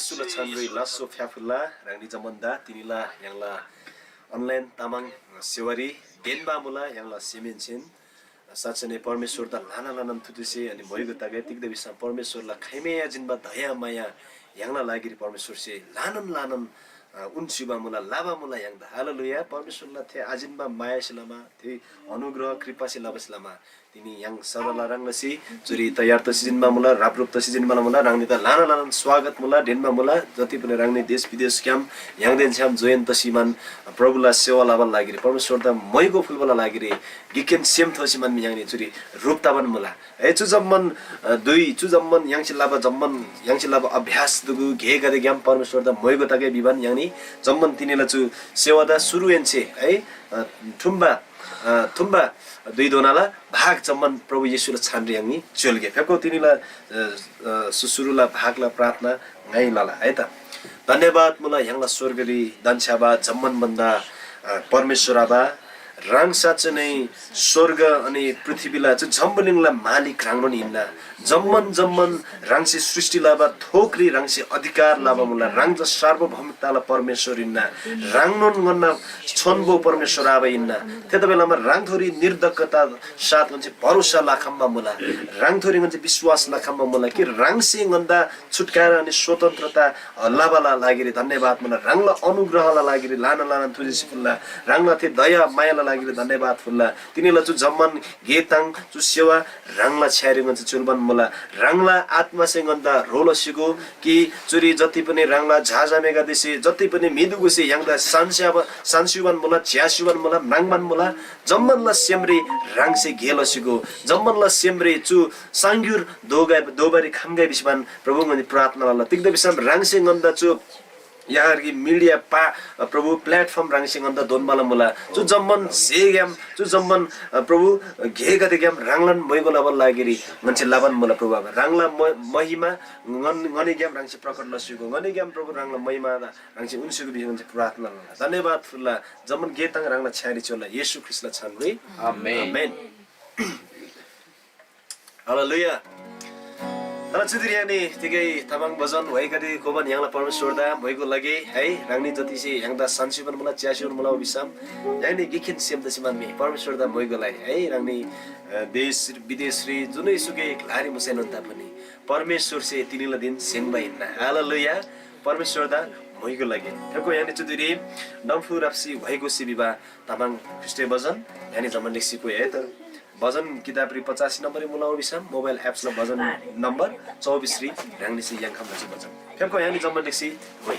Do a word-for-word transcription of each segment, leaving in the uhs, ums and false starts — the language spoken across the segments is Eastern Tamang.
येशूला छानरी लास्‍सो फ्‍याफुल्‍ला। ह्राङनी जम्‍मानदा तिनीला य्‍हाङला अनलाइन तामाङ सेवारी देन्‍बा मुला य्‍हाङला सेमहेन्‍सेन। साँच्‍चै नै परमेश्‍वरदा ल्‍हाना ल्‍हानान थुतुसे अनि मोइगो तगै। तिग्‍दा भिसम परमेश्‍वरला खाइमै आजिन्‍बा दया माया य्‍हाङला लागिरी परमेश्‍वरसे ल्‍हानान ल्‍हानान, अ, उन्‍सिबा मुला, लबा मुला य्‍हाङदा। हालेलुया। परमेश्‍वरला थे आजिन्‍बा मायासे लमा, थे अनुग्रह कृपासे लबासे लमा तिनी य्‍हाङ सदाला ह्रङ् लसी चुरी तयार तसी जिन्‍बा मुला, रापरुप तसी जिन्‍बा मुला। ह्राङनीदा ल्‍हाना ल्‍हानान स्वागत मुला, ढेन्‍बा मुला। जति पनि ह्राङनी देश विदेशग्‍याम य्‍हाङदेन छ्‌याम जोइन तसी मान प्रभुला सेवा लबाला लागिरी, परमेश्‍वरदा मोइगो फुल्‍बाला लागिरी गिकन सेम थोसी मान य्‍हाङनी चुरी ह्रुप तबान मुला। है, चु जम्‍मान, अ, धुइ, चु जम्‍मान य्‍हाङसे लबा, जम्‍मान य्‍हाङसे लबा अभ्यास दुगु गेगदेग्‍याम परमेश्‍वरदा मोइगो तगै भिबान य्‍हाङनी जम्‍मान तिनीला चु सेवादा सुरुहेन्‍से, है, अ, ठुम्बा, अ, थुम्बा धुइधोनाला भाग जम्‍मान प्रभु येशूला छानरी य्‍हाङनी च्‍योल्‍गे। फेप्‍गो तिनीला, अ, अ, सुसुरुला भागला प्रार्थना ङाइ लला है त। धन्‍यवाद मुला य्‍हाङला स्‍वर्गरी धन्‍छ्‌याबा जम्‍मान भन्‍दा, अ, परमेश्‍वर आबा, ह्राङ साँच्‍चै नै स्‍वर्ग अनि पृथ्‍वीला चु जम्‍बुलिङला मालिक ह्राङनोन हिन्‍ना। जम्‍मान जम्‍मान ह्राङसे सृष्‍टि लबा थोकरी ह्राङसे अधिकार लबा मुला। ह्राङ चा सार्वभौमिकताला परमेश्‍वर हिन्‍ना। ह्राङनोन ङन्‍ना छोन्‍बो परमेश्‍वर आबा हिन्‍ना। थेतबासेलमा ह्राङथोरी निर्धक्कता साथ ङन्‍से भरोसा लखम्‍बा मुला। ह्राङथोरी ङन्‍से विश्‍वास लखम्‍बा मुला कि ह्राङसे ङन्‍दा छुटकारा अनि स्वतन्त्रता, अ, लबाला लागिरी धन्‍यवाद मुला। ह्राङला अनुग्रहला लागिरी ल्‍हाना ल्‍हाना थुजेसी फुल्‍ला। ह्राङला थे दया मायाला लागिरी धन्‍यवाद फुल्‍ला। तिनीला चु जम्‍मान गे ताङ, चु सेवा ह्राङला छ्‌यारी ङन्‍से चुल्‍बान मुला। ह्राङला आत्‍मासे ङन्‍दा ह्रो लसीगो कि चुरी जति पनि ह्राङला झाझामेगदेसे, जति पनि म्‍हिदुगुसे य्‍हाङदा सान्‍स्‍याबा, सान्‍स्‍युबान मुला, च्‍यास्‍युबान मुला, म्राङ्बान मुला, जम्‍मानला सेमरी ह्राङसे गे लसीगो, जम्‍मानला सेमरी चु साङ्‌ग्‍युर दोगै, दोबारी खम्‍गै भिसीबान प्रभु ङनी प्रार्थना लला। तिग्‍दा भिसम ह्राङसे ङन्‍दा चु यहाँगी मिडिया पा, प्रभु प्लेटफर्म ह्राङसे ङन्‍दा दोन्‍बाला मुला। चु जम्‍मान स्‍हेग्‍याम, चु जम्‍मान, अ, प्रभु गेगदेग्‍याम ह्राङलान मोइगो लबाला लागिरी ङन्‍से लबान मुला प्रभु आबा। ह्राङला म-, महिमा ङन-, ङनीग्‍याम ह्राङसे प्रकट लसीगो। ङनीग्‍याम प्रभु ह्राङला महिमा ह्राङसे उन्‍सीगो भिसी ङन्‍से प्रार्थना लला। धन्‍यवाद फुल्‍ला। जम्‍मान गे ताङ ह्राङला छ्‌यारी चोला येशू ख्रीष्‍टला छानरी। आमेन। आमेन। हालेलुया। तर चुदिर यानी तिगै तामाङ भजन व्‍हाइगदे कोबान य्‍हाङला परमेश्‍वरदा मोइगो लगे है। ह्राङनी जतिसे य्‍हाङदा सान्‍सीबान मुला, च्‍यासीबान मुला भिसम य्‍हाङनी गिकखेन सेम तसी मान मी परमेश्‍वरदा मोइगो लइ है। ह्राङनी, अ, देश विदेशरी जुनै सुकै ग्‍लारी मुसैनोन तापनि परमेश्‍वरसे तिनीला धिन सेङ्बा हिन्‍ना। हालेलुया। परमेश्‍वरदा मोइगो लगे। थेको य्‍हाङनी चुदिरी डम्फु राप्‍सी व्‍हाइगोसी भिबा तामाङ ख्रीष्‍टए भजन य्‍हाङनी जम्‍मान लेक्‍सी कोइ है। तर भजन किताबरी पचासी नम्बररी मुला भिसम मोबाइल एप्सला भजन नम्बर चौबिसरी ह्राङनीसे याङ्‌खम्‍ला चु भजन। फेप्‍खो य्‍हाङनी जम्‍मान लेक्‍सी व्‍हाइ।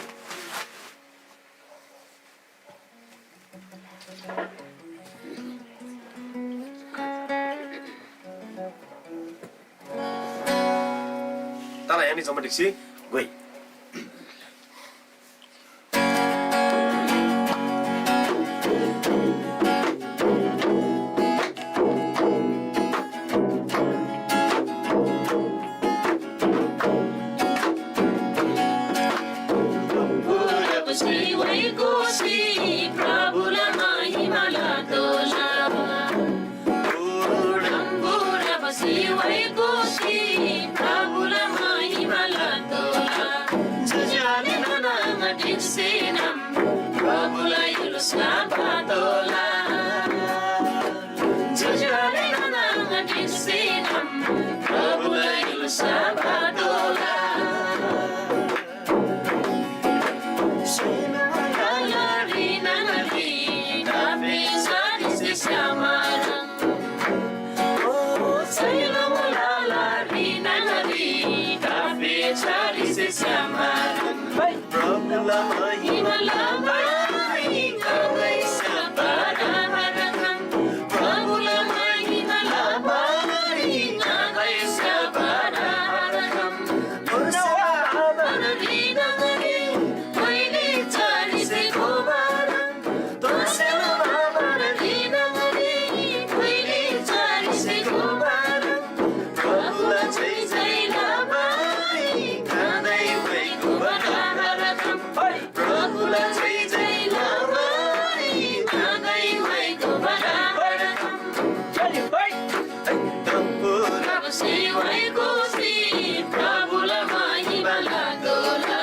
तला य्‍हाङनी जम्‍मान लेक्‍सी व्‍हाइ। प्रभुला य्‍हुल्‍सा पातोःला। ज्‍योज्‍यो आले नाना आङा ढिक्‍सी नाम प्रभुला य्‍हुल्‍सा पातोःला। स्‍य्‍हान्‍दो मुलाला ह्री न्‍हङरी दापे छारीसे स्‍यामारङ। ओ स्‍य्‍हान्‍दो मुलाला ह्री न्‍हङरी दापे छारीसे स्‍यामारङ। प्रभुला महिमा लबारी कामै स्‍याबारा हरकम। प्रभुला महिमा लबारी कामै स्‍याबारा हरकम। तोसेला बाबाला ह्री न्‍हङरी कोइली चारीसे घोबारा। तोसेला बाबाला ह्री न्‍हङरी कोइली चारीसे घोबारा। प्रभुला जय जय लबारी काँदै भइगो बडाबडा। प्रभुला जय जय लबारी काँदै भइगो बडाबडा। जय होय। प्रभु सेवाको सी प्रभुला महिमा लाग्दोला।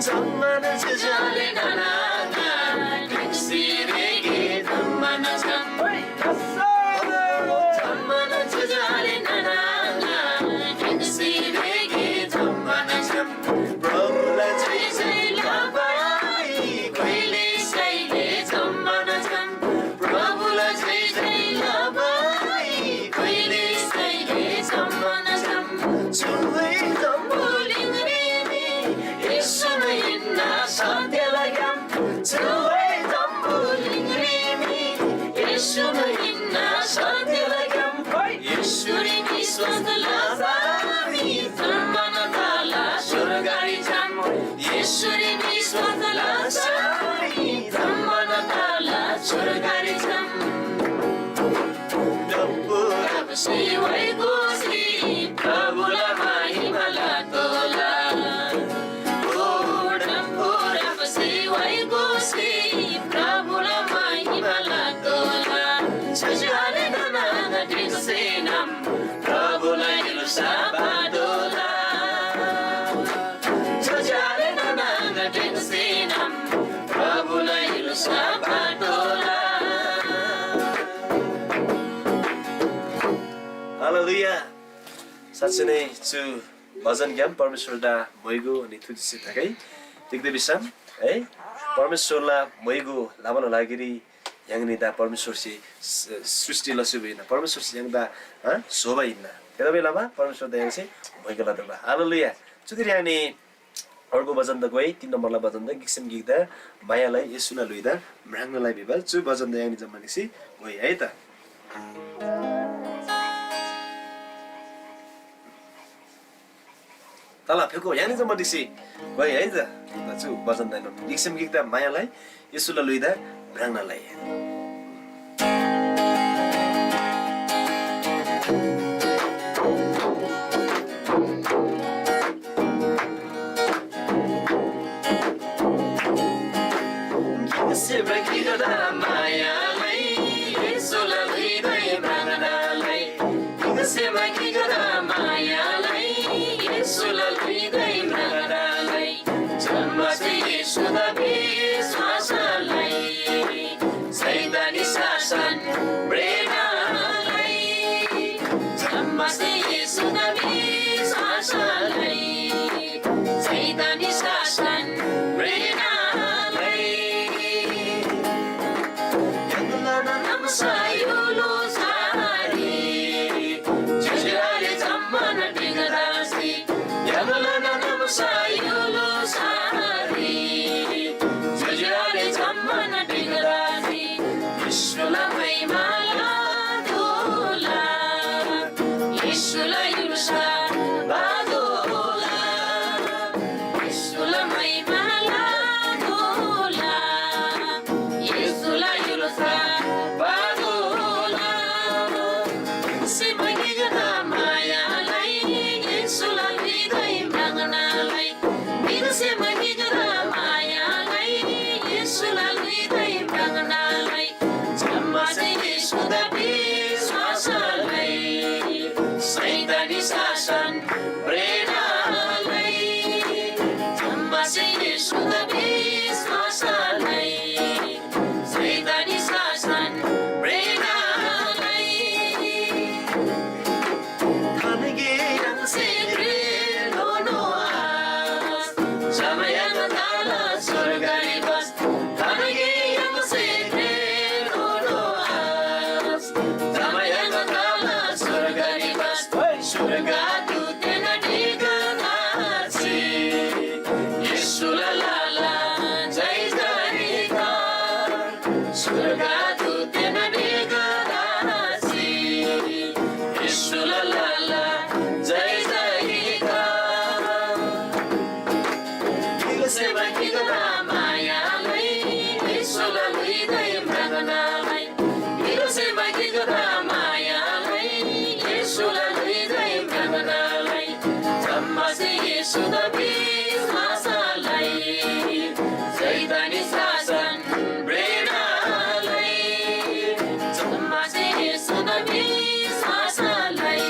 जम्‍मान ज्‍योज्‍यो आले नाना आङा, ढिक्‍सी रे गे जम्‍मान छ्‌याम। जम्‍मान ज्‍योज्‍यो आले नाना आङा, ढिक्‍सी रे गे जम्‍मान छ्‌याम। प्रभुला जय जय लबारी, कोइले साइले जम्‍मान छ्‌याम। प्रभुला जय जय लबारी, कोइले साइले जम्‍मान छ्‌याम। चुवै जम्‍बुलिङरी मी येशून हिन्‍ना सत्‍यला ग्‍याम। चुवै जम्‍बुलिङरी मी येशून हिन्‍ना सत्‍यला ग्‍याम। येशूरी विश्‍वास लबारी जम्‍मान तला स्‍वर्गरी छ्‌याम। येशूरी विश्‍वास लबारी जम्‍मान तला स्‍वर्गरी छ्‌याम। डम्‍बु रबसे वैगोसे प्रभुला महिमा लतोःला। ओ डम्‍बु रबसे वैगोसे प्रभुला महिमा लतोःला। ज्‍योज्‍यो आले नाना आङा ढिक्‍सीनम प्रभुला य्‍हुल्‍सा बातोःला। ज्‍योज्‍यो आले नाना आङा ढिक्‍सीनम प्रभुला य्‍हुल्‍सा बातोःला। हालेलुया। साँच्‍चै नै चु भजनग्‍याम परमेश्‍वरदा मोइगो अनि थुचिसे तगै। तिग्‍दा भिसम है, परमेश्‍वरला मोइगो लबाला लागिरी य्‍हाङनीदा परमेश्‍वरसे स-, सृष्‍टि लसी हिन्‍ना। परमेश्‍वरसे य्‍हाङदा, अ, स्‍होबा हिन्‍ना। थेतबासेलमा परमेश्‍वरदा य्‍हाङसे मोइगो लतोःबा। हालेलुया। चुदिरी य्‍हाङनी अर्को भजन त गोइ, तीन नम्बरला भजन त गिकसेम गिकदा माया लइ, येशूला ल्‍हुइदा म्राङ्ना लइ भिबा चु भजन त य्‍हाङनी जम्‍मा निसी गोइ है त। तला फेको य्‍हाङनी जम्‍मा निसी गोइ है त। त चु भजन त गिकसेम गिकदा माया लइ, येशूला ल्‍हुइदा म्राङ्ना लइ। गिकसे गिकदा माया लइ, येशूला ल्‍हुइदा म्राङ्ना लइ। गिकसे गिकदा माया लइ, येशूला ल्‍हुइदा म्राङ्ना लइ। जम्‍मासे येशूदा विश्‍वास लइ, शैतानी शासन भ्रेना लइ। जम्‍मासे येशूदा विश्‍वास लइ, शैतानी शासन भ्रेना लइ। य्‍हाङला नाम सायोलो सारी, ज्‍योज्‍यो आले जम्‍मान ढिक्‍दासी। य्‍हाङला नाम सायोलो सारी, ज्‍योज्‍यो आले जम्‍मान ढिक्‍दासी। येशूला महिमा लतोःला, येशूला य्‍हुल्‍सा बातोःला। येशूला महिमा लतोःला, येशूला य्‍हुल्‍सा बातोःला। गिकसे गिकदा माया लइ, येशूला ल्‍हुइदा म्राङ्ना लइ। गिकसे गिकदा माया लइ, येशूला ल्‍हुइदा म्राङ्ना लइ। जम्‍मासे येशूदा विश्‍वास लइ, शैतानी शासन भ्रेना लइ। जम्‍मासे येशूदा विश्‍वास लइ, शैतानी शासन भ्रेना लइ। खानगे य्‍हाङसे घ्रेन न्‍होनो आश, जम्‍मा य्‍हाङ तला स्‍वर्गरी बास। खानगे य्‍हाङसे घ्रेन न्‍होनो आश, जम्‍मा य्‍हाङ तला स्‍वर्गरी बास। स्‍वर्गदूतदेन ढिक्‍का तसी, येशूला लाला जय जयकार। स्‍वर्गदूतदेन ढिक्‍का तसी, येशूला लाला जय जयकार। गिकसे गिकदा माया लइ, येशूला ल्‍हुइदा म्राङ्ना लइ। गिकसे गिकदा माया लइ, येशूला ल्‍हुइदा म्राङ्ना लइ। जम्‍मासे येशूदा विश्‍वास लइ, शैतानी शासन भ्रेना लइ। जम्‍मासे येशूदा विश्‍वास लइ,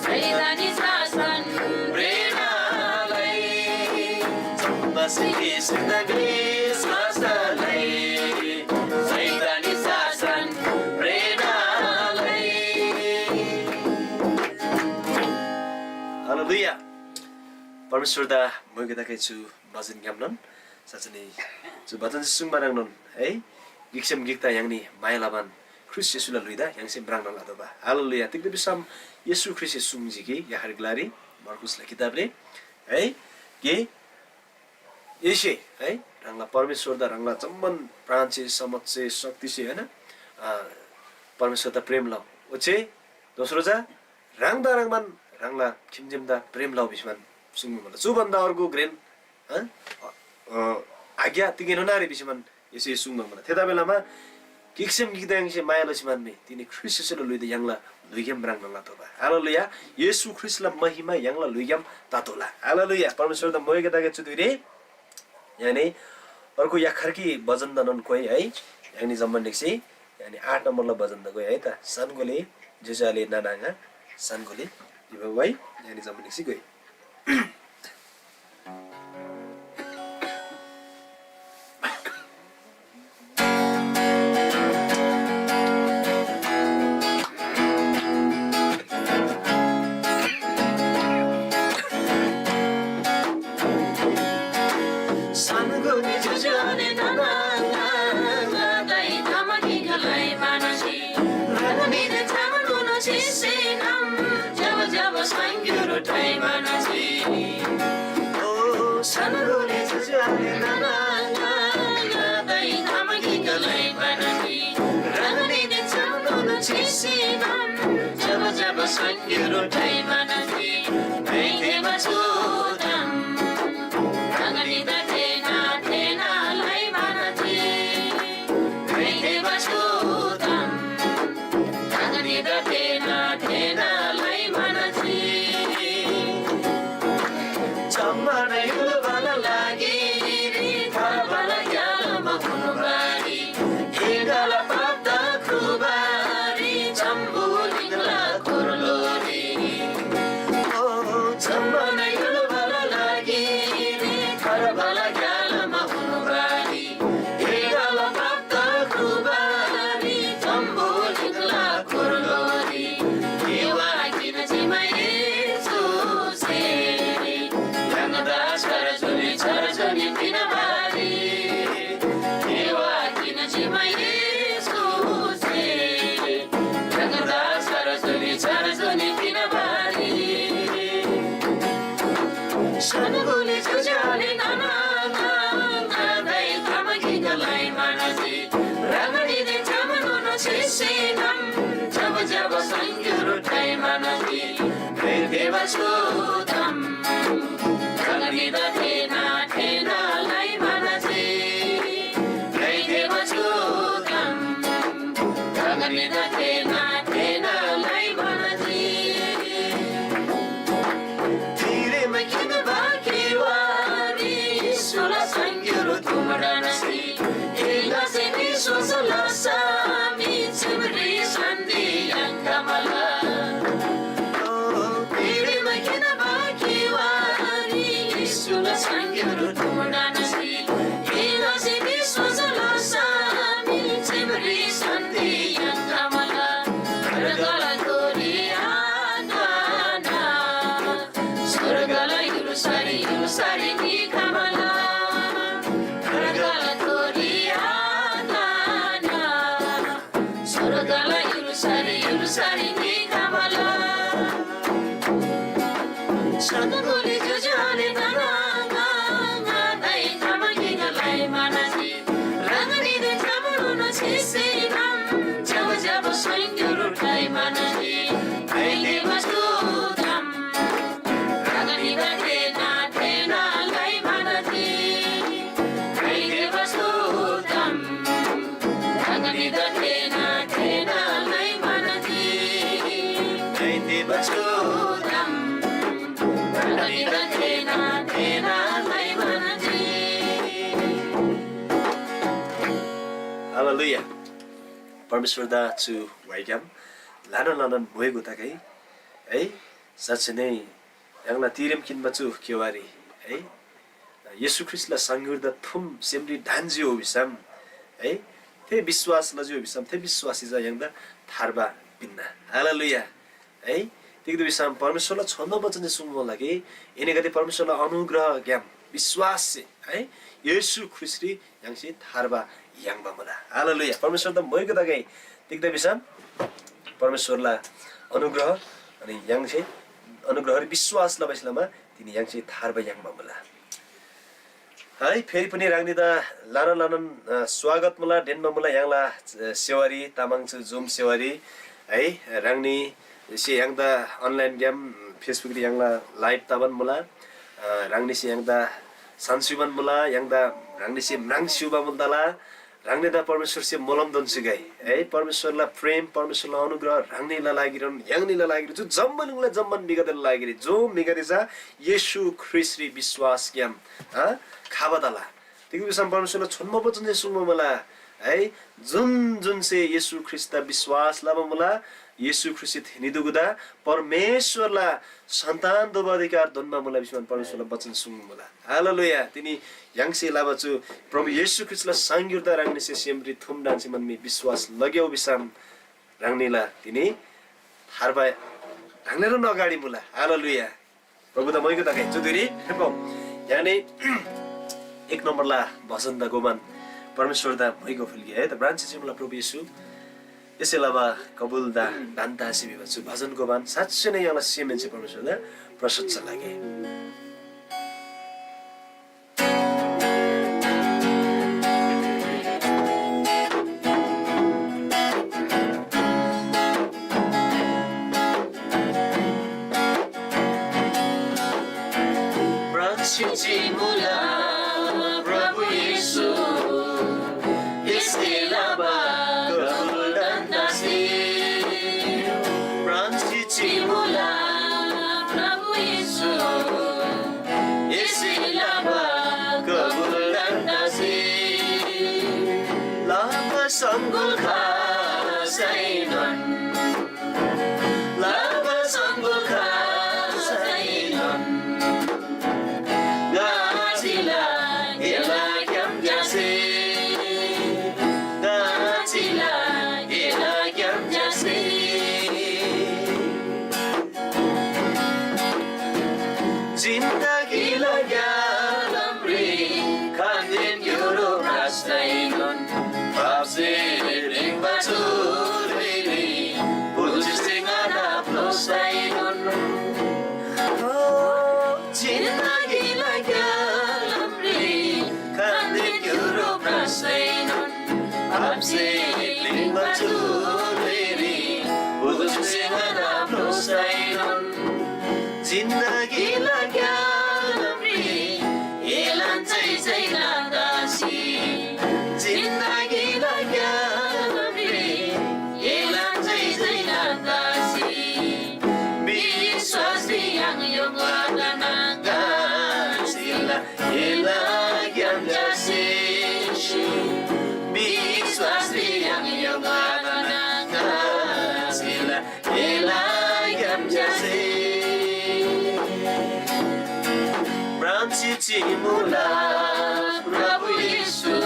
शैतानी शासन भ्रेना लइ। बसकी सिन्धबी स्वास्थ्यलाई, सैतानी शासन प्रेरणालाई। हालेलुया। परमेश्‍वरदा मोइगो तगै चु बचनग्‍यामनोन साँच्‍चै नै चु बचन सुङ्बा ह्रङ्नोन है, गिकसेम गिकदा य्‍हाङनी माया लबान ख्रीष्‍ट येशूला ल्‍हुइदा य्‍हाङसे म्राङ्ना लतोःबा। हालेलुया। तिग्‍दा भिसम येशू ख्रीष्‍टसे सुङ्जी कि याहर ग्‍लारी मर्कुसला किताबरी है, कि एसे है ह्राङला परमेश्‍वरदा ह्राङला जम्‍मान प्राणसे, समझसे, शक्तिसे, होइन, अ, परमेश्‍वरदा प्रेम लउ। ओच्‍छे दोस्रो चा ह्राङदा ह्रङ्‌बान ह्राङला खिम्‍जेमदा प्रेम लउ भिसीमान सुङ्बा मुला। चु भन्‍दा अर्गु घ्रेन, अ, अ, आज्ञा तिगेन नारे भिसीमान येशूसे सुङ्बा मुला। थेतबासेलमा गिकसेम गिकदा य्‍हाङसे माया लसी म्‍हन्‍मी, तिनी ख्रीष्‍ट येशूला ल्‍हुइदा य्‍हाङला ल्‍हुइग्‍याम म्राङ्ना लतोःबा। हालेलुया। येशू ख्रीष्‍टला महिमा य्‍हाङला ल्‍हुइग्‍याम ततोःला। हालेलुया। परमेश्‍वरदा मोइगो तगै चु धुइरी य्‍हाङनी अर्को याखर्की भजनदानोन कोइ है। य्‍हाङनी जम्‍मान ढिक्‍सी य्‍हाङनी आठ नम्‍बरला भजनदा कोइ है त। सानगोले ज्‍योज्‍यो आले नाना आङा सानगोले भिबा है। य्‍हाङनी जम्‍मान ढिक्‍सी कोइ। सानगोले ज्‍योज्‍यो आले नाना आङा, ङादाइ ताम गिकलाइ बानाजी। ह्राङनीदेन छ्‌याम ल्‍हुनु छिसीनम, ज्‍यबा ज्‍यबा साङ्‌ग्‍युरो ठाइ बानाजी। ओ सानगोले ज्‍योज्‍यो आले नाना आङा, ङादाइ ताम गिकलाइ बानाजी। ह्राङनीदेन छ्‌याम ल्‍हुनु छिसीनम, ज्‍यबा ज्‍यबा साङ्‌ग्‍युरो ठाइ बानाजी। ङाइ थेःबा चु ताम ह्राङनीदा थेःना थेःना लइ बानाजी। ङाइ थेःबा चु ताम ह्राङनीदा थेःना थेःना लइ बानाजी। जम्‍मान य्‍हुलबाला लागिरी थार्बाला ग्‍यालामा हुनु बारी, एगाला पाप्‍ता ख्रुबारी, जम्‍बुलिङला कोर्लोरी। ओ जम्‍मान य्‍हुलबाला लागिरी थार्बाला ग्‍यालामा हुनु बारी, एगाला पाप्‍ता ख्रुबारी, जम्‍बुलिङला कोर्लोरी। एवा किन चिमा येशूसे, य्‍हाङदा छार जुनी छार जुनी पिना बारी। एवा किन चिमा येशूसे, य्‍हाङदा छार जुनी छार जुनी पिना बारी। सानगोले ज्‍योज्‍यो आले नाना आङा, ङादाइ ताम गिकलाइ बानाजी। ह्राङनीदेन छ्‌याम ल्‍हुनु छिसीनम, ज्‍यबा ज्‍यबा साङ्‌ग्‍युरो ठाइ बानाजी। ङाइ थेःबा चु ताम ह्राङनीदा थेःना थेःना लइ बानाजी। ङाइ थेःबा चु ताम ह्राङनीदा थेःना थेःना लइ बानाजी। तिरेम किन बाँकी वारी येशूला साङ्‌ग्‍युरो तुमडानासी। एगासे विश्‍वास लसा मी चिमरी शान्‍ति याङ्‌खमला। ओ, तिरेम किन बाँकी वारी येशूला साङ्‌ग्‍युरो तुमडानासी। एगासे विश्‍वास लसा मी चिमरी शान्‍ति याङ्‌खमला। स्वर्गला गोरी आताना। स्वर्गला य्‍हुल्‍सारी य्‍हुल्‍सारी निखमला। स्वर्गला गोरी आताना। स्वर्गला य्‍हुल्‍सारी य्‍हुल्‍सारी निखमला। सानगोले ज्‍योज्‍यो आले नाना आङा, ङादाइ ताम गिकलाइ बानाजी। ह्राङनीदेन छ्‌याम ल्‍हुनु छिसीनम, ज्‍यबा ज्‍यबा साङ्‌ग्‍युरो ठाइ बानाजी। ङाइ थेःबा चु ताम ह्राङनीदा थेःना थेःना लइ बानाजी। ङाइ थेःबा चु ताम ह्राङनीदा थेःना थेःना लइ बानाजी। ङाइ थेःबा चु ताम ह्राङनीदा थेःना थेःना लइ बानाजी। हालेलुया। परमेश्‍वरदा चु वाइग्‍याम ल्‍हानान ल्‍हानान मोइगो तगै है। साँच्‍चै नै य्‍हाङला तिरेम किन्‍बा चु क्‍योवारी है, येशू ख्रीष्‍टला साङग्‍युर्दा थुम सेमरी ढान्‍जी हो भिसम, है, थे विश्‍वास लजी हो भिसम, थे विश्‍वाससे चा य्‍हाङदा थार्बा पिन्‍ना। हालेलुया। है, तिग्‍दा भिसम परमेश्‍वरला छोन्‍बो वचनसे सुङ्बा मुला कि एनीगदे परमेश्‍वरला अनुग्रहग्‍याम विश्‍वाससे, है, येशू ख्रीष्‍टरी य्‍हाङसे थार्बा याङ्बा मुला। हालेलुया। परमेश्‍वरदा मोइगो तगै। तिग्‍दा भिसम परमेश्‍वरला अनुग्रह अनि य्‍हाङसे अनुग्रहरी विश्‍वास लबासे लमा तिनी य्‍हाङसे थार्बा याङ्बा मुला। है, फेरि पनि ह्राङनीदा ल्‍हानान ल्‍हानान, अ, स्वागत मुला, डेन्‍बा मुला य्‍हाङला, अ, सेवारी, तामाङ चु Zoom सेवारी। है, ह्राङनीसे य्‍हाङदा online ग्‍याम, Facebook री य्‍हाङला live तबान मुला। अ, ह्राङनीसे य्‍हाङदा सान्स्‍युबान मुला, य्‍हाङदा ह्राङनीसे म्राङ्स्‍युबा मुला तला। ह्राङनीदा परमेश्‍वरसे मोलम दोन्‍सी गै। है, परमेश्‍वरला प्रेम, परमेश्‍वरला अनुग्रह ह्राङनीला लागिरीन, य्‍हाङनीला लागिरी, चु जम्‍बुलिङला जम्‍मान म्‍हिगदेला लागिरी, जो म्‍हिगदे चा येशू ख्रीष्‍टरी विश्‍वासग्‍याम, अ, खबा तला। तिग्‍दा भिसम परमेश्‍वरला छोन्‍बो वचनसे सुङ्बा मुला, है, जुन जुनसे येशू ख्रीष्‍टदा विश्‍वास लबा मुला, येशू ख्रीष्‍टसे थेनीदुगुदा परमेश्‍वरला सन्‍तान दोबा अधिकार दोन्‍बा मुला भिसी परमेश्‍वरला वचन सुङ्बा मुला। हालेलुया। तिनी य्‍हाङसे लबा चु प्रभु येशू ख्रीष्‍टला साङग्‍युर्दा ह्राङनीसे सेमरी थुम ढान्‍सी मन मी विश्‍वास लग्‍याउ भिसम ह्राङनीला तिनी थार्बा ह्राङनीला अगाडि मुला। हालेलुया। प्रभुदा मोइगो तगै। चु धुइरी फेप्‍गो। यानी एक नम्‍बरला भजनदा गोबान परमेश्‍वरदा मोइगो फुल्‍गे है। त ब्रान्‍च चिमुला प्रभु येशू, एसे लबा कबुलदा ढान्‍तासी भिबा चु भजन गोबान साँच्‍चै नै य्‍हाङला सेमहेन्‍से परमेश्‍वरदा प्रशंसा लागे। प्रभु येशू, एसे लबा कबुलदान दासी। चिमुला प्रभु येशू, एसे लबा कबुलदान दासी। लाबा सङ्गुल खासैनोन, लाबा सङ्गुल खासैनोन। गाजिला एला ग्याम ज्यासे, गाजिला एला ग्याम ज्यासे। जिन्दगीला ग्यालामरी खान्देन युरो प्रस्ताइनोन। पापसे रिङ्बा चुरीरी पुजुसे ङादा प्लोस्ताइनोन। जिन्दगीला ग्यालामरी खान्देन युरो प्रस्ताइनोन। पापसे प्लिङ्बा चुरीरी पुजुसे ङादा प्लोस्ताइनोन। जिन्दगीला ग्यालामरी एलान जय जय लादासी। जिन्दगीला ग्यालामरी एलान जय जय लादासी। विश्वासरी य्‍हाङ योगला गाना गासिला एला ग्याम ज्यासे। विश्वासरी य्‍हाङ योगला गाना गासिला एला ग्याम ज्यासे। प्राण चिमुला प्रभु येशू,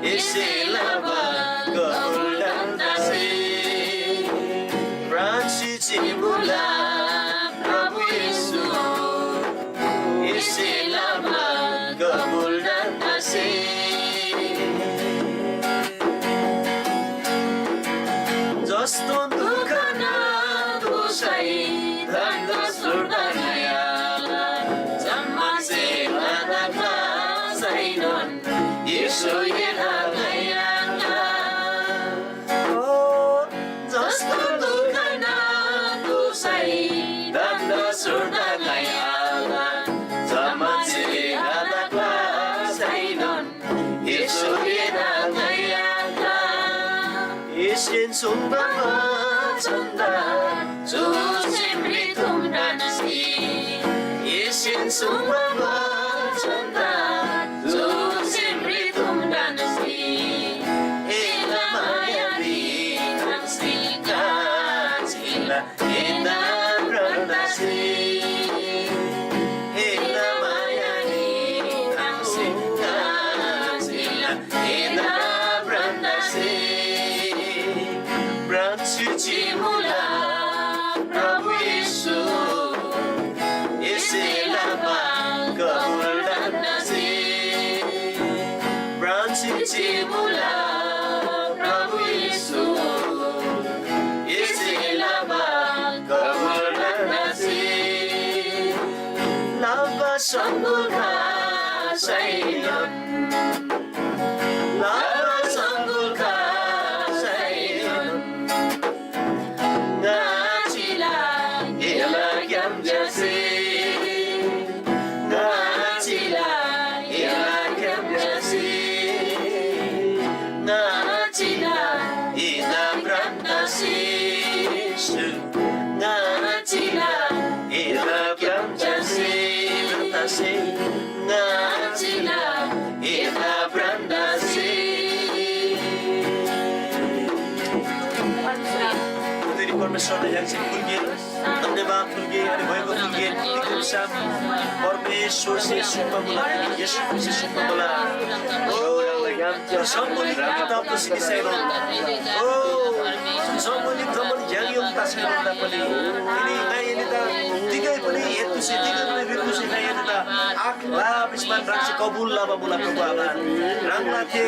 एसे लबा कबुलदान दासे। प्राण चिमुला प्रभु येशू, एसे लबा कबुलदान दासे। जस्तो दुःख नादोसै धन सुर्दा ङ्‌याला, जम्मा सेवा दा क्लासैनोन येशू एदा ङ्‌याला। ओ, जस्तो दुःख नादोसै धन सुर्दा ङ्‌याला, जम्मा सेवा दा क्लासैनोन येशू एदा ङ्‌याला। येशून सुङ्बा वचनदा चु सेमरी थुम ढन्‍सी। येशून सुङ्बा वचनदा चु सेमरी थुम ढन्‍सी। एला मायारी ढन्‍सी काजिला एदा ह्रङ्‌सी। एला मायारी सिचिमुला प्रभु येशू, एसे लबा कबुल लसी, लबा संगुल का सैनोन, लबा संगुल का सैनोन। ङाचिला एला ग्याम जसी, ङाचिला एला ग्याम जसी, ङाचिला एला ब्रान्दासी, ङाचिला एला ग्याम जसी, ब्रान्दासी, ङाचिला एला ब्रान्दासी। तिनी परमेश्वरलाई य्‍हाङसे फुल्‍गे, धन्यवाद फुल्‍गे, अनि भएको फुल्‍गे, एकदम साम परमेश्वरसे सुन्‍बा मुला, येशू ख्रीष्‍टसे सुन्‍बा मुला। ओ, यो सम्बन्धित किताबको सिमी छैन। ओ, सम्बन्धित जम्‍मान ज्‍याङ योङ ता छैन ता पनि। तिनी ङाइ एनी ता तिगै पनि हेतुसे, तिगै पनि ऋतुसे ङाइ एनी ता आख ला बिस्मान राख्‍सी कबुल लबा मुला प्रभु आबा। ह्राङला थे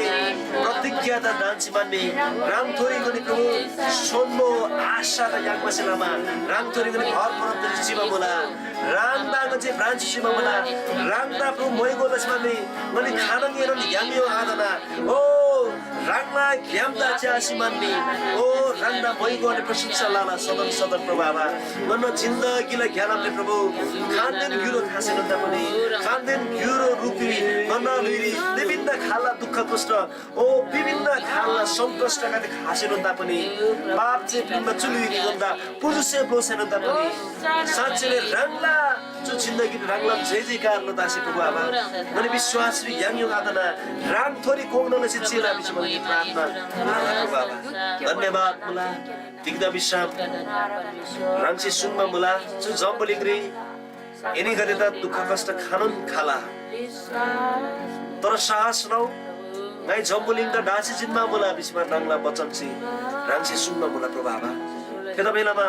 प्रतिज्ञा ता दान चिमान्‍नी ह्राङथोरी गनी प्रभु सोन्‍बो आशा ता याङ्बासे लमा ह्राङथोरी गनी भर परब तरी चिबा मुला। ह्राङदा गजे ब्रान्च चिबा मुला। ह्राङदा प्रभु मोइगो लछमान्‍नी गनी खानङ एनोन याङ्यो आदना। ओ ह्राङला ग्‍यामदा च्या चिमान्‍नी। ओ ह्राङदा मोइगो अनि प्रशंसा लाला सदन सदन प्रभु आबा। ङन्‍ना जिन्दगीला ग्‍यालामले प्रभु खानदेन ग्‍युरो खासेनोन ता पनि खानदेन ग्‍युरो रूपी ङन्‍ना लुइरी विभिन्न खालला दुःख कष्ट ओ विभिन्न खालला सङ्कष्टगदे खासेनोन तापनि पाप जे पिन्‍बा चुलुइरी भन्दा पुरुषे ब्लोसेनोन तापनि साँच्‍चीले ह्राङला चु जिन्दगी ह्राङला जय जयकार लो दासी प्रभु आबा। ङनी विश्वासरी याङ युङ आदना ह्राङ थोरी कोङ्‌ना लसी चेला भिसी भन्ने प्रार्थना मुला प्रभु आबा। धन्यवाद मुला। तिग्दा विश्राम ह्राङसे सुनमा मुला चु जम्बुलिङरी एनीगदेदा दुःख कष्ट खानोन खाला। तर साहस लउ, ङाइ जम्‍बुलिङदा ढासी जिन्‍बा मुला भिसीमा ह्राङला बचनसे ह्राङसे सुन्‍बा मुला प्रभु आबा। थेतबासेलमा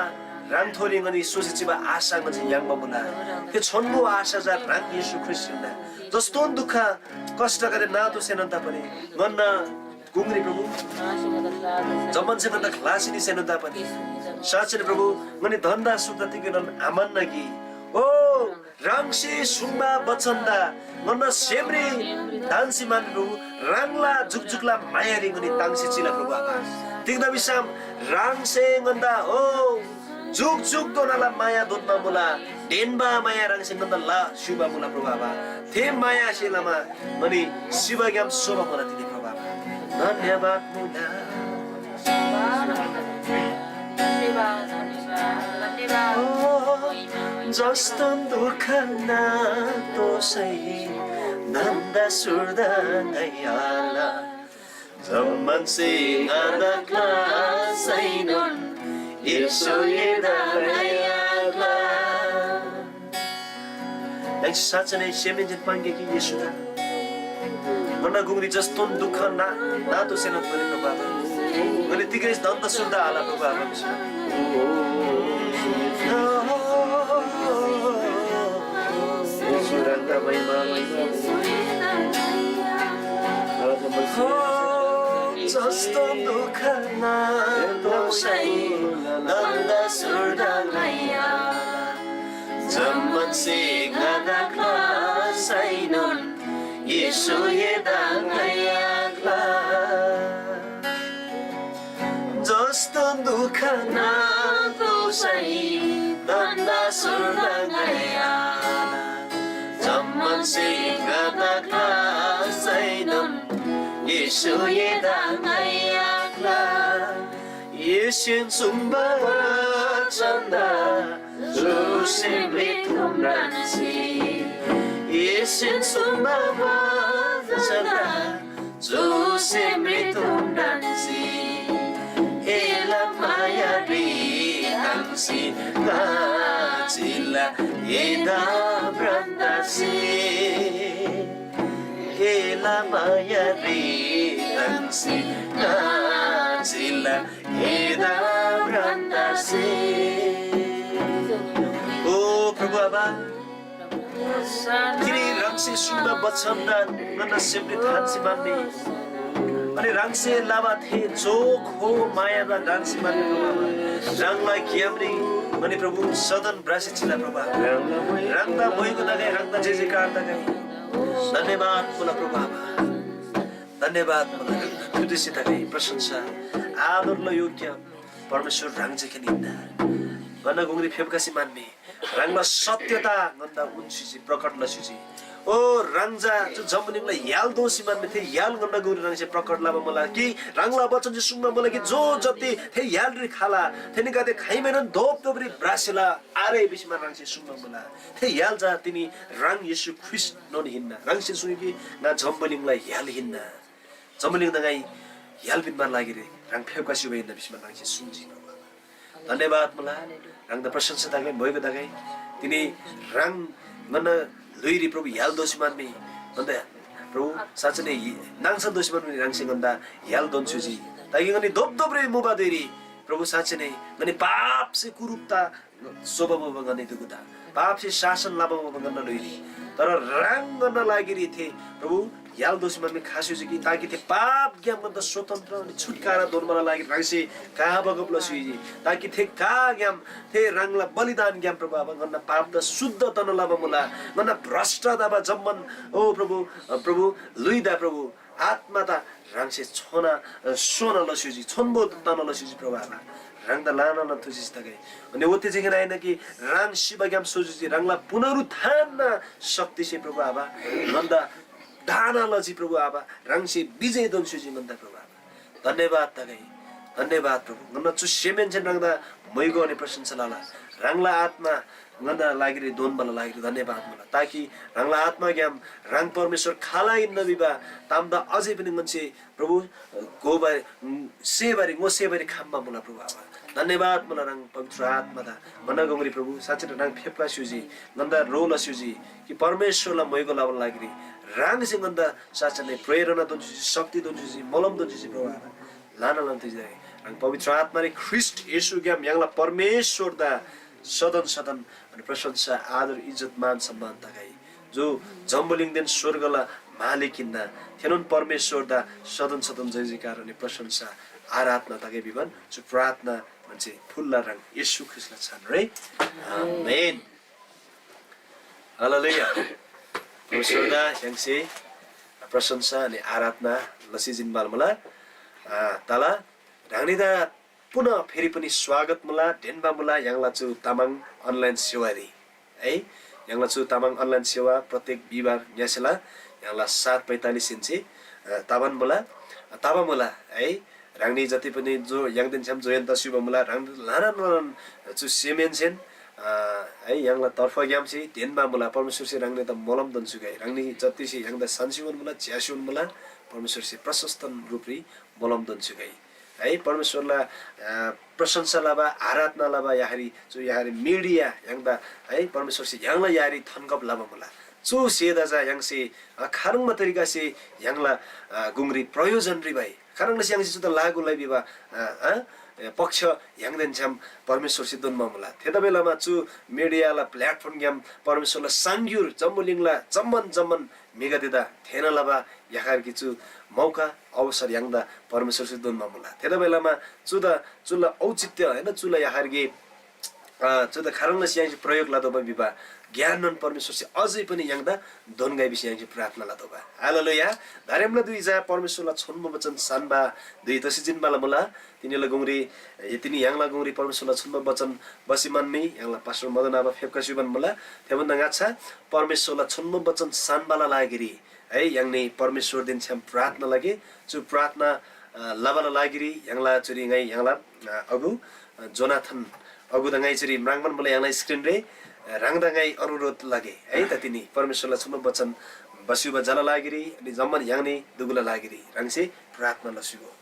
ह्राङथोरी ङनी सोसी चिबा आशा ङन्‍से याङ्बा मुला। थे छोन्‍बो आशा चा ह्राङ येशू ख्रीष्‍ट हिन्‍ना। जस्तोन दुःख कष्टगदे नातोःसेनोन तापनि ङन्‍ना गुङरी प्रभु जम्‍मान से भन्दा खलासी निसेनोन तापनि साँच्‍चीन प्रभु ङनी धन्‍दा सुख तिगेनोन आम्‍हन्‍ना कि ओ ह्राङसे सुङ्बा बचनदा ङन्‍ना सेमरी धान्‍सी मान प्रभु ह्राङला जुकजुकला मायारी ङनी ताङ्सी चिला प्रभु आबा। तिग्‍दा भिसम ह्राङसे ङन्‍दा ओ जुकजुकधोनाला माया दोन्‍बा मुला। ढेन्‍बा माया ह्राङसे ङन्‍दा ला स्‍युबा मुला प्रभु आबा। थे मायासे लमा ङनी सिबाग्‍याम सोबा मुला तिनी प्रभु आबा। धन्‍यवाद मुला। ओ, जस्तो दुःख नातोसै धन्‍दा सुर्दा ङाइ आला। जम्‍मान से ङादा क्‍लासैनोन येशू एदा ङाइ आला। ङाइ साँच्‍चै नै सेमहेन्‍सेन पाङ्‌गे कि येशूदा? ङन्‍ना गुङरी जस्तोन दुःख ना नातोःसेनोन थोरी प्रभु आबा। ङनी तिग्‍रेस धन्‍दा सुर्दा आला प्रभु आबा। येशू ह्राङदा महिमा, महिमा। हो, जस्तो दुःख नातोःसै धन्‍दा सुर्दा ङाइ आला। जम्‍मान से ङादा क्‍लासैनोन येशू एदा ङाइ आला। जस्तो दुःख नातोःसै धन्‍दा सुर्दा ङाइ आला। जम्‍मान से ङादा क्‍लासैनोन येशू एदा ङाइ आला। येशून सुङ्बा वचनदा चुसे मृत्युम ढन्‍सी। येशून सुङ्बा वचनदा चुसे मृत्युम ढन्‍सी। एला मायारी ताङ्सी नाचिला एदा भ्रन्‍दासी। एला मायारी ताङ्सी नाचिला एदा भ्रन्‍दासी। ओ प्रभु आबा, तिनी ह्राङसे सुङ्बा बचनदा ङन्‍ना सेमरी थान्‍सी मान्‍नी। अनि ह्राङसे लबा थे चोखो मायादा ढन्‍सी मान्‍ने प्रभु आबा, ह्राङला ग्‍यामरी अनि प्रभु सदन भ्रासी चिला प्रभु आबा। ह्राङदा मोइगो तगै, ह्राङदा जे जे कार तगै। धन्यवाद मुला प्रभु आबा। धन्यवाद मुला। थुदिसी तगै प्रशंसा आदरला योग्य परमेश्‍वर ह्राङ जे खेन हिन्‍ना। ङन्‍ना गुङरी फेप्‍खसी मान्‍मी ह्राङला सत्यता ङन्‍दा उन्‍सीजी, प्रकट लसीजी। ओ ह्राङ चा चु जम्‍बुलिङला य्‍हाल दोसी मान्‍बा थे य्‍हाल ङन्‍ना गुङरी ह्राङसे प्रकट लबा मुला कि ह्राङला वचनसे सुङ्बा मुला कि जो जति थे य्‍हालरी खला थेनीगदे खाइमाएनोन धोपधोपरी भ्रासेला आरे भिसी मान ह्राङसे सुङ्बा मुला। थे य्‍हाल चा तिनी ह्राङ येशू ख्रीष्‍टनोन हिन्‍ना। ह्राङसे सुङ्जी कि ङा जम्‍बुलिङला य्‍हाल हिन्‍ना। जम्‍बुलिङदा ङाइ य्‍हाल पिन्‍बाला लागिरी ह्राङ फेप्‍खसी हिन्‍ना भिसी मान ह्राङसे सुङ्जी। धन्यवाद मुला। ह्राङदा प्रशंसा तगै, मोइगो तगै। तिनी ह्राङ ङन्‍ना ल्‍हुइरी प्रभु य्‍हाल दोसी मान्‍मी ङन्‍दा प्रभु साँच्‍चै नै नाङसल दोसी मान्‍मी ह्राङसे ङन्‍दा य्‍हाल दोन स्‍युजी। ताकि ङनी धोपधोपरी मुबा धुइरी प्रभु साँच्‍चै नै ङनी पापसे कुरुप्‍ता सोबा मुबा ङनी दुगुदा पापसे शासन लबा मुबा ङन्‍ना ल्‍हुइरी। तर ह्राङ ङन्‍ना लागिरी थे प्रभु य्‍हाल दोसी मान्‍मी खा स्‍युजी कि ताकि थे पापग्‍याम ङन्‍दा स्वतन्त्र अनि छुटकारा दोन्‍बाला लागिरी ह्राङसे का बगब लस्‍युजी। ताकि थे काग्‍याम थे ह्राङला बलिदानग्‍याम प्रभु आबा ङन्‍ना पापदा शुद्ध तना लबा मुला। ङन्‍ना भ्रष्‍ट तबा जम्‍मान ओ प्रभु, प्रभु ल्‍हुइदा प्रभु आत्‍मादा ह्राङसे छोना, अ, सोना लस्‍युजी, छोन्‍बो तना लस्‍युजी प्रभु आबा। ह्राङदा ल्‍हानान थुसी तगै। अनि ओते जेखेन आइन कि ह्राङ सिबाग्‍याम सोजुजी, ह्राङला पुनरुत्थानना शक्तिसे प्रभु आबा ङन्‍दा दाना लजी प्रभु आबा। ह्राङसे विजय दोन स्‍युजी ङन्‍दा प्रभु आबा। धन्यवाद तगै। धन्यवाद प्रभु। ङन्‍ना चु सेमहेन्‍सेन ह्राङदा मोइगो अनि प्रशंसा लला। ह्राङला आत्‍मा ङन्‍ना लागिरी दोन्‍बाला लागिरी धन्‍यवाद मुला। ताकि ह्राङला आत्‍माग्‍याम ह्राङ परमेश्‍वर खाल हिन्‍ना भिबा तामदा अझै पनि ङन्‍से प्रभु घोबारी, सेबारी, ङोसेबारी खम्‍बा मुला प्रभु आबा। धन्‍यवाद मुला ह्राङ पवित्र आत्‍मादा। ङन्‍ना गुङरी प्रभु साँच्‍चै ह्राङ फेप्‍खा स्‍युजी, ङन्‍दा ह्रो लस्‍युजी कि परमेश्‍वरला मोइगो लबाला लागिरी ह्राङसे ङन्‍दा साँच्‍चै नै प्रेरणा दोन स्‍युजी, शक्ति दोन स्‍युजी, मोलम दोन स्‍युजी प्रभु आबा। ल्‍हाना ल्‍हाना थुइजी। ह्राङ पवित्र आत्‍मारी ख्रीष्‍ट येशूग्‍याम य्‍हाङला परमेश्‍वरदा सदन सदन अनि प्रशंसा, आदर, इज्‍जत, मान, सम्‍मान तगै। जो जम्‍बुलिङदेन स्‍वर्गला मालिक हिन्‍ना, थेनोन परमेश्‍वरदा सदन सदन जय जयकार अनि प्रशंसा, आराधना तगै भिबान चु प्रार्थना मान्छे फुल्‍ला ह्राङ येशू ख्रीष्‍टला छानरे। आमेन। हालेलुया। परमेश्‍वरदा य्‍हाङसे प्रशंसा अनि आराधना लसी जिन्‍बाल मुला। आ, तला ह्राङनीदा पुनः फेरि पनि स्वागत मुला, ढेन्‍बा मुला य्‍हाङला चु तामाङ अनलाइन सेवारी। है, य्‍हाङला चु तामाङ अनलाइन सेवा प्रत्येक बिहिबार ङ्‌यसेला य्‍हाङला सात पैँतालिस इन्ची, अ, ताबान मुला, अ, ताबा मुला, है। ह्राङनी जति पनि जो य्‍हाङदेन छ्‌याम जोइन तस्‍युबा मुला, ह्राङ ल्‍हानान ल्‍हानान चु सेमहेन्‍सेन, अ, है, य्‍हाङला तर्फग्‍यामसे ढेन्‍बा मुला, परमेश्‍वरसे ह्राङनीदा मोलम दोन्‍स्‍युगै। ह्राङनी जतिसे य्‍हाङदा सान्‍सीबान मुला, च्‍यासीबान मुला, परमेश्‍वरसे प्रशस्तन रूपरी मोलम दोन्‍स्‍युगै। है, परमेश्‍वरला, अ, प्रशंसा लबा, आराधना लबा याहरी, चु याहरी मिडिया य्‍हाङदा, है, परमेश्‍वरसे य्‍हाङला याहरी थन्‍गब लबा मुला। चु सेदा चा य्‍हाङसे, अ, खाह्रङ्बा तरिकासे य्‍हाङला, अ, गुङरी प्रयोजन रिबाइ, खाह्रङ् लसी य्‍हाङसे चुदा लागु लइ भिबा, अ, अ, पक्ष य्‍हाङदेन छ्‌याम परमेश्‍वरसे दोन्‍बा मुला। थेतबासेलमा चु मिडियाला प्लेटफर्मग्‍याम परमेश्‍वरला साङ्‌ग्‍युर जम्‍बुलिङला जम्‍मान जम्‍मान म्‍हिगदेदा थेःना लबा याखार कि चु मौका अवसर य्‍हाङदा परमेश्‍वरसे दोन्‍बा मुला। थेतबासेलमा चुदा, चुला औचित्य, होइन, चुला याखार कि, अ, चुदा खाह्रङ् लसी य्‍हाङसे प्रयोग लतोःबा भिबा ज्ञाननोन परमेश्‍वरसे अझै पनि य्‍हाङदा दोन्‍गै भिसी य्‍हाङसे प्रार्थना लतोःबा। हालेलुया। दारेमला दुई जा परमेश्‍वरला छोन्‍बो वचन सान्‍बा दुई तसी जिन्‍बाला मुला। तिनीला गुङरी, ए, तिनी य्‍हाङला गुङरी परमेश्‍वरला छोन्‍बो वचन बसी म्‍हन्‍मी य्‍हाङला पास्टर मदन आबा फेप्‍खसी युबान मुला। थेभन्‍दा ङाच्‍छा परमेश्‍वरला छोन्‍बो वचन सान्‍बाला लागिरी है, य्‍हाङनी परमेश्‍वरदेन छ्‌याम प्रार्थना लगे। चु प्रार्थना, अ, लबाला लागिरी य्‍हाङला चुरी ङाइ य्‍हाङला, अ, अगु, अ, जोनाथन अगुदा ङाइ चुरी म्राङ्बान मुला य्‍हाङला स्क्रिनरे, अ, ह्राङदा ङाइ अनुरोध लगे है, त तिनी परमेश्‍वरला छुम्‍बा वचन बस्‍युबा जला लागिरी, अनि जम्‍मान य्‍हाङनी दुगुला लागिरी ह्राङसे प्रार्थना लस्‍युगो।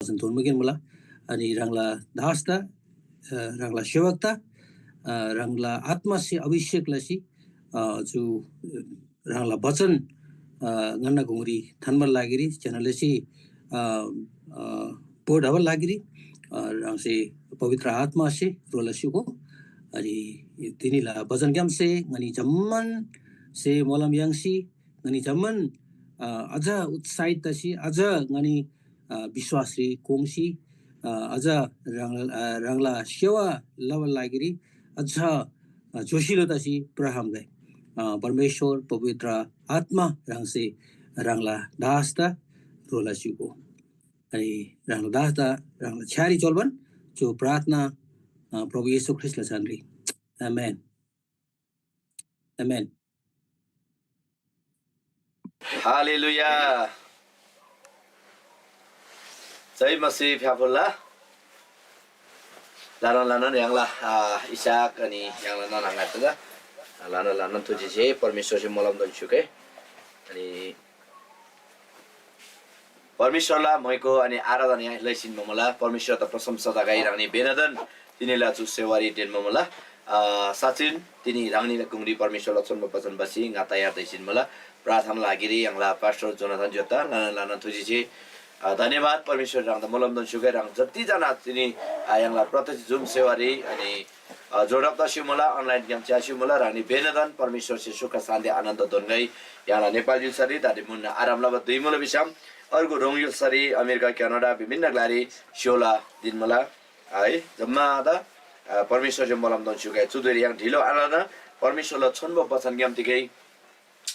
बचन थोन्‍बोकेन मुला। अनि ह्राङला दासदा, अ, ह्राङला सेवकदा, अ, ह्राङला आत्‍मासे अभिषेक लसी, अ, चु, अ, ह्राङला बचन, अ, ङन्‍ना गुङरी थान्‍बाला लागिरी ज्‍यना लसी, अ, अ, पोढाबाला लागिरी, अ, ह्राङसे पवित्र आत्‍मासे ह्रो लसी उगो। अनि तिनीला बचनग्‍यामसे ङनी जम्‍मान से मोलम याङ्सी ङनी जम्‍मान, अ, अझ उत्साहित तसी अझ ङनी, अ, विश्‍वासरी कोङ्सी, अ, अझ ह्राङ-, अ, ह्राङला सेवा लबाला लागिरी अझ, अ, जोसिलो तसी प्रार्थना लइ। अ, परमेश्‍वर पवित्र आत्‍मा ह्राङसे ह्राङला दासदा ह्रो लसी उगो। अनि ह्राङला दासदा ह्राङला छ्‌यारी चोल्‍बान चु प्रार्थना, अ, प्रभु येशू ख्रीष्‍टला छानरी। आमेन। आमेन। हालेलुया। जय मसीह फ्‍याफुल्‍ला। ल्‍हानान ल्‍हानान य्‍हाङला, आ, इसहाक अनि य्‍हाङला नाना आङागदेदा ल्‍हानान ल्‍हानान थुजी जे परमेश्‍वरसे मोलमदोन स्‍युके। अनि परमेश्‍वरला म्‍हाइको अनि आराधना लैसिन मुला। परमेश्‍वरदा प्रशंसा तगै ह्राङनी बेनादन तिनीला चु सेवारी तेन्‍बा मुला। अ, साँच्‍चिन तिनी ह्राङनीला गुङरी परमेश्‍वरला छोन्‍बो वचन बसी ङा तयार तैसिन मुला। प्रार्थना लागिरी य्‍हाङला पास्टर जोनाथन ज्‍योता ल्‍हाना ल्‍हाना थुजी छे। अ, धन्‍यवाद परमेश्‍वर ह्राङदा मोलमदन स्‍युगै ह्राङ जति जना तिनी, अ, य्‍हाङला प्रत्यक्ष जुम सेवारी अनि अ, जोडब तस्‍यु मुला, अनलाइनग्‍याम च्‍यास्‍यु मुला, ह्राङनी बेनादन परमेश्‍वरसे सुख शान्ति आनन्द दोन्‍गै य्‍हाङला नेपाल य्‍हुल्‍सारी दान्‍दे मुन्‍ना आराम लबा धुइ मुला भिसम, अर्गु ह्रुङ य्‍हुल्‍सारी अमेरिका, क्यानाडा विभिन्न ग्‍लारी स्‍य्‍होला धिन मुला है। जम्‍मादा, अ, परमेश्‍वरसे मोलमदोन स्‍युगै चु धुइरी य्‍हाङ ढिलो आलना परमेश्‍वरला छोन्‍बो बचनग्‍याम तिगै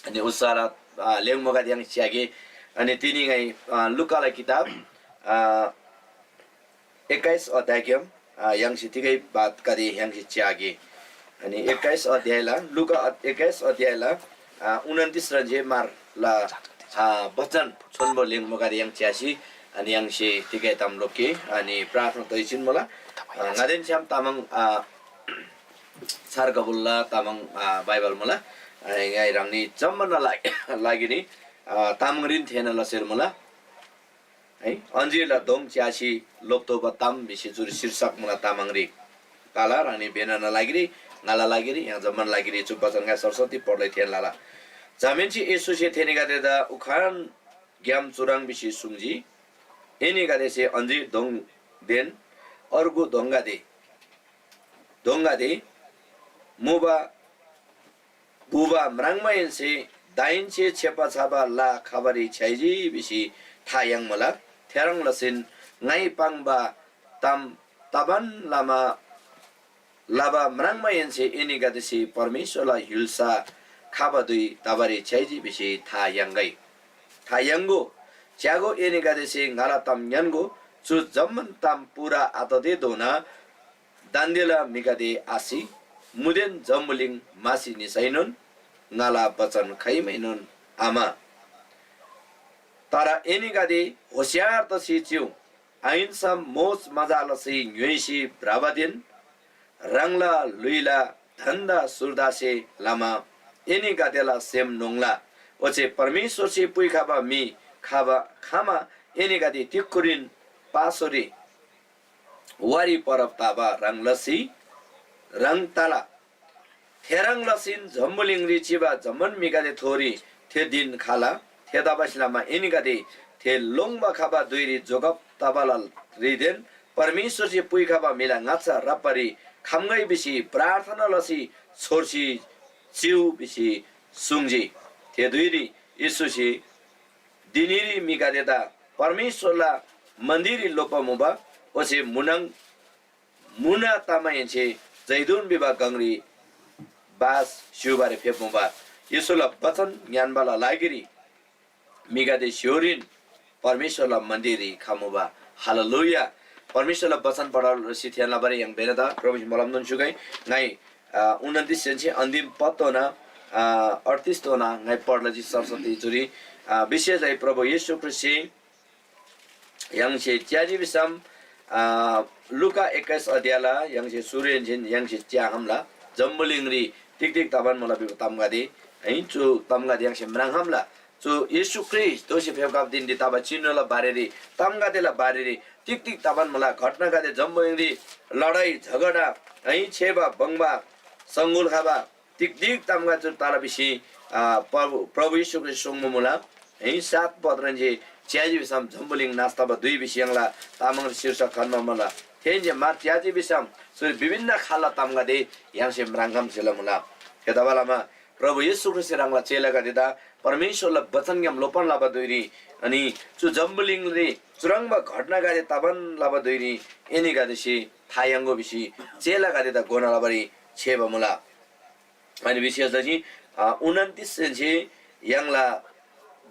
अनि उत्साहला, अ, लेङ्‌मोगदे य्‍हाङ च्‍यागे। अनि तिनी ङाइ, अ, लुकाला किताब, अ, एक्काइस अध्यायग्‍याम, अ, य्‍हाङसे तिगै बातगदे य्‍हाङसे च्‍यागे। अनि एक्काइस अध्यायला, लुका अ-, एक्काइस अध्यायला, अ, उनन्‍तिस रन्‍जे मारला, अ, बचन छोन्‍बो लेङ्‌मोगदे य्‍हाङ च्‍यासी, अनि य्‍हाङसे तिगै ताम लोके, अनि प्रार्थना तैचिन मुला। अ, ङादेन छ्‌याम तामाङ, अ, छार कबुल्ला तामाङ, अ, बाइबल मुला। अ, ङाइ ह्राङनी जम्‍मानला लागिरी, अ, तामाङरीन थेःना लसेर मुला। है, अञ्‍जीरला दोङ च्‍यासी लोप्‍तोःबा ताम भिसी चुरी शीर्षक मुला तामाङरी। काला ह्राङनी बेनाना लागिरी, ङाला लागिरी, य्‍हाङ जम्‍मान लागिरी चु बचन ङाइ सरस्वती पढलै थेन लला। जमाहेन्‍से येशूसे थेनीगदेदा उखानग्‍याम चुह्रङ् भिसी सुङ्जी, एनीगदेसे अञ्‍जीर दोङदेन अर्गु दोङगदे, दोङगदे मुबा बुबा म्राङ्माहेन्‍से दाहेन्‍से छेप्‍बा छबा ला खबारी छ्‌याइजी भिसी था याङ्मुला। थेह्रङ् लसीन ङाइ पाङ्बा ताम तबान लमा लबा म्राङ्माहेन्‍से एनीगदेसे परमेश्‍वरला य्‍हुल्‍सा खबा धुइ तबारी छ्‌याइजी भिसी था याङ्‌गै। था याङ्‍गो, च्‍यागो, एनीगदेसे ङाला ताम ङ्‌यान्‍गो, चु जम्‍मान ताम पूरा आततेधोना दान्‍देला म्‍हिगदे आसि, मुदेन जम्‍बुलिङ म्‍हासी निसैनोन ङाला बचन खाइमैनोन आम्‍हा। तर एनीगदे होशियार तसी चिउ, आहिन्‍सम मोज मजा लसी ङ्‌योइसी भ्रबादेन ह्राङला ल्‍हुइला धन्‍दा सुर्दासे लमा एनीगदेला सेम न्‍होङ्ला। ओच्‍छे परमेश्‍वरसे पुइखबा म्‍हि खबा खमा एनीगदे तिक्‍खुरीन पासोरी वारी परब तबा ह्रङ् लसी ह्रङ् तला। थेह्रङ् लसीन जम्‍बुलिङरी चिबा जम्‍मान म्‍हिगदेथोरी थे धिन खला। थेतबासेलमा एनीगदे थे लोङ्‌बा खबा धुइरी जोगब तबाला ह्रीदेन परमेश्‍वरसे पुइखबा म्‍हिला ङाच्‍छा राप्‍बारी खम्‍गै भिसी प्रार्थना लसी छोर्सी चिउ भिसी सुङ्जी। थे धुइरी येशूसे धिनीरी म्‍हिगदेदा परमेश्‍वरला मन्‍दिररी लोप्‍बा मुबा, ओच्‍छे म्‍हुनङ मुना तमाहेन्‍से जैतून भिबा गङरी बास स्‍युबारी फेप्‍मुबा। येशूला बचन ङ्‌यान्‍बाला लागिरी म्‍हिगदे स्‍य्‍होरीन परमेश्‍वरला मन्‍दिररी खमुबा। हालेलुया। परमेश्‍वरला बचन पढब लसी थेःना लबारी य्‍हाङ बेनादा प्रभुसे मोलमनोन स्‍युगै। ङाइ, अ, उनन्‍तिसहेन्‍से अन्‍तिम पदधोना, अ, अठतिसधोना ङाइ पढ लजी सरस्वती चुरी, अ, विशेष है प्रभु येशू ख्रीष्‍टसे य्‍हाङसे च्‍याजी भिसम, अ, लुका एक्‍काइस अध्‍यायला य्‍हाङसे सुरुहेन्‍सेन य्‍हाङसे च्‍याखम्‍ला। जम्‍बुलिङरी तिग तिग तबान मुला भिबा तामगदे, है, चु तामगदे य्‍हाङसे म्राङ्‌खम्‍ला। चु येशू ख्रीष्‍ट दोःसी फेप्‍खबा धिनरी तबा चिनुला बारेरी, तामगदेला बारेरी तिग तिग तबान मुला, घटनागदे जम्‍बुलिङरी लडाइ झगडा, है, छेबा बङ्बा, सङ्गुल खबा, तिग तिग तामगदे चु तला भिसी, आ, प्रभु, प्रभु येशू ख्रीष्‍ट सुङ्बा मुला। है, सात पत्रन जे च्‍याजी भिसम जम्‍बुलिङ नाश तबा धुइ भिसी य्‍हाङला तामाङरी शीर्षक खन्‍बा मुला। थेन जे मा च्‍याजी भिसम चुरी विभिन्न खालला तामगदे य्‍हाङसे म्राङ्‌खम्‍सेला मुला। थेतबालमा प्रभु येशू ख्रीष्‍टसे ह्राङला चेलागदेदा परमेश्‍वरला बचनग्‍याम लोपन लबा धुइरी, अनि चु जम्‍बुलिङरी चुह्रङ्बा घटनागदे तबान लबा धुइरी एनीगदेसे था याङ्‍गो भिसी चेलागदेदा घोना लबारी छेबा मुला। अनि विशेष लसी, अ, उनन्तिसहेन्‍से य्‍हाङला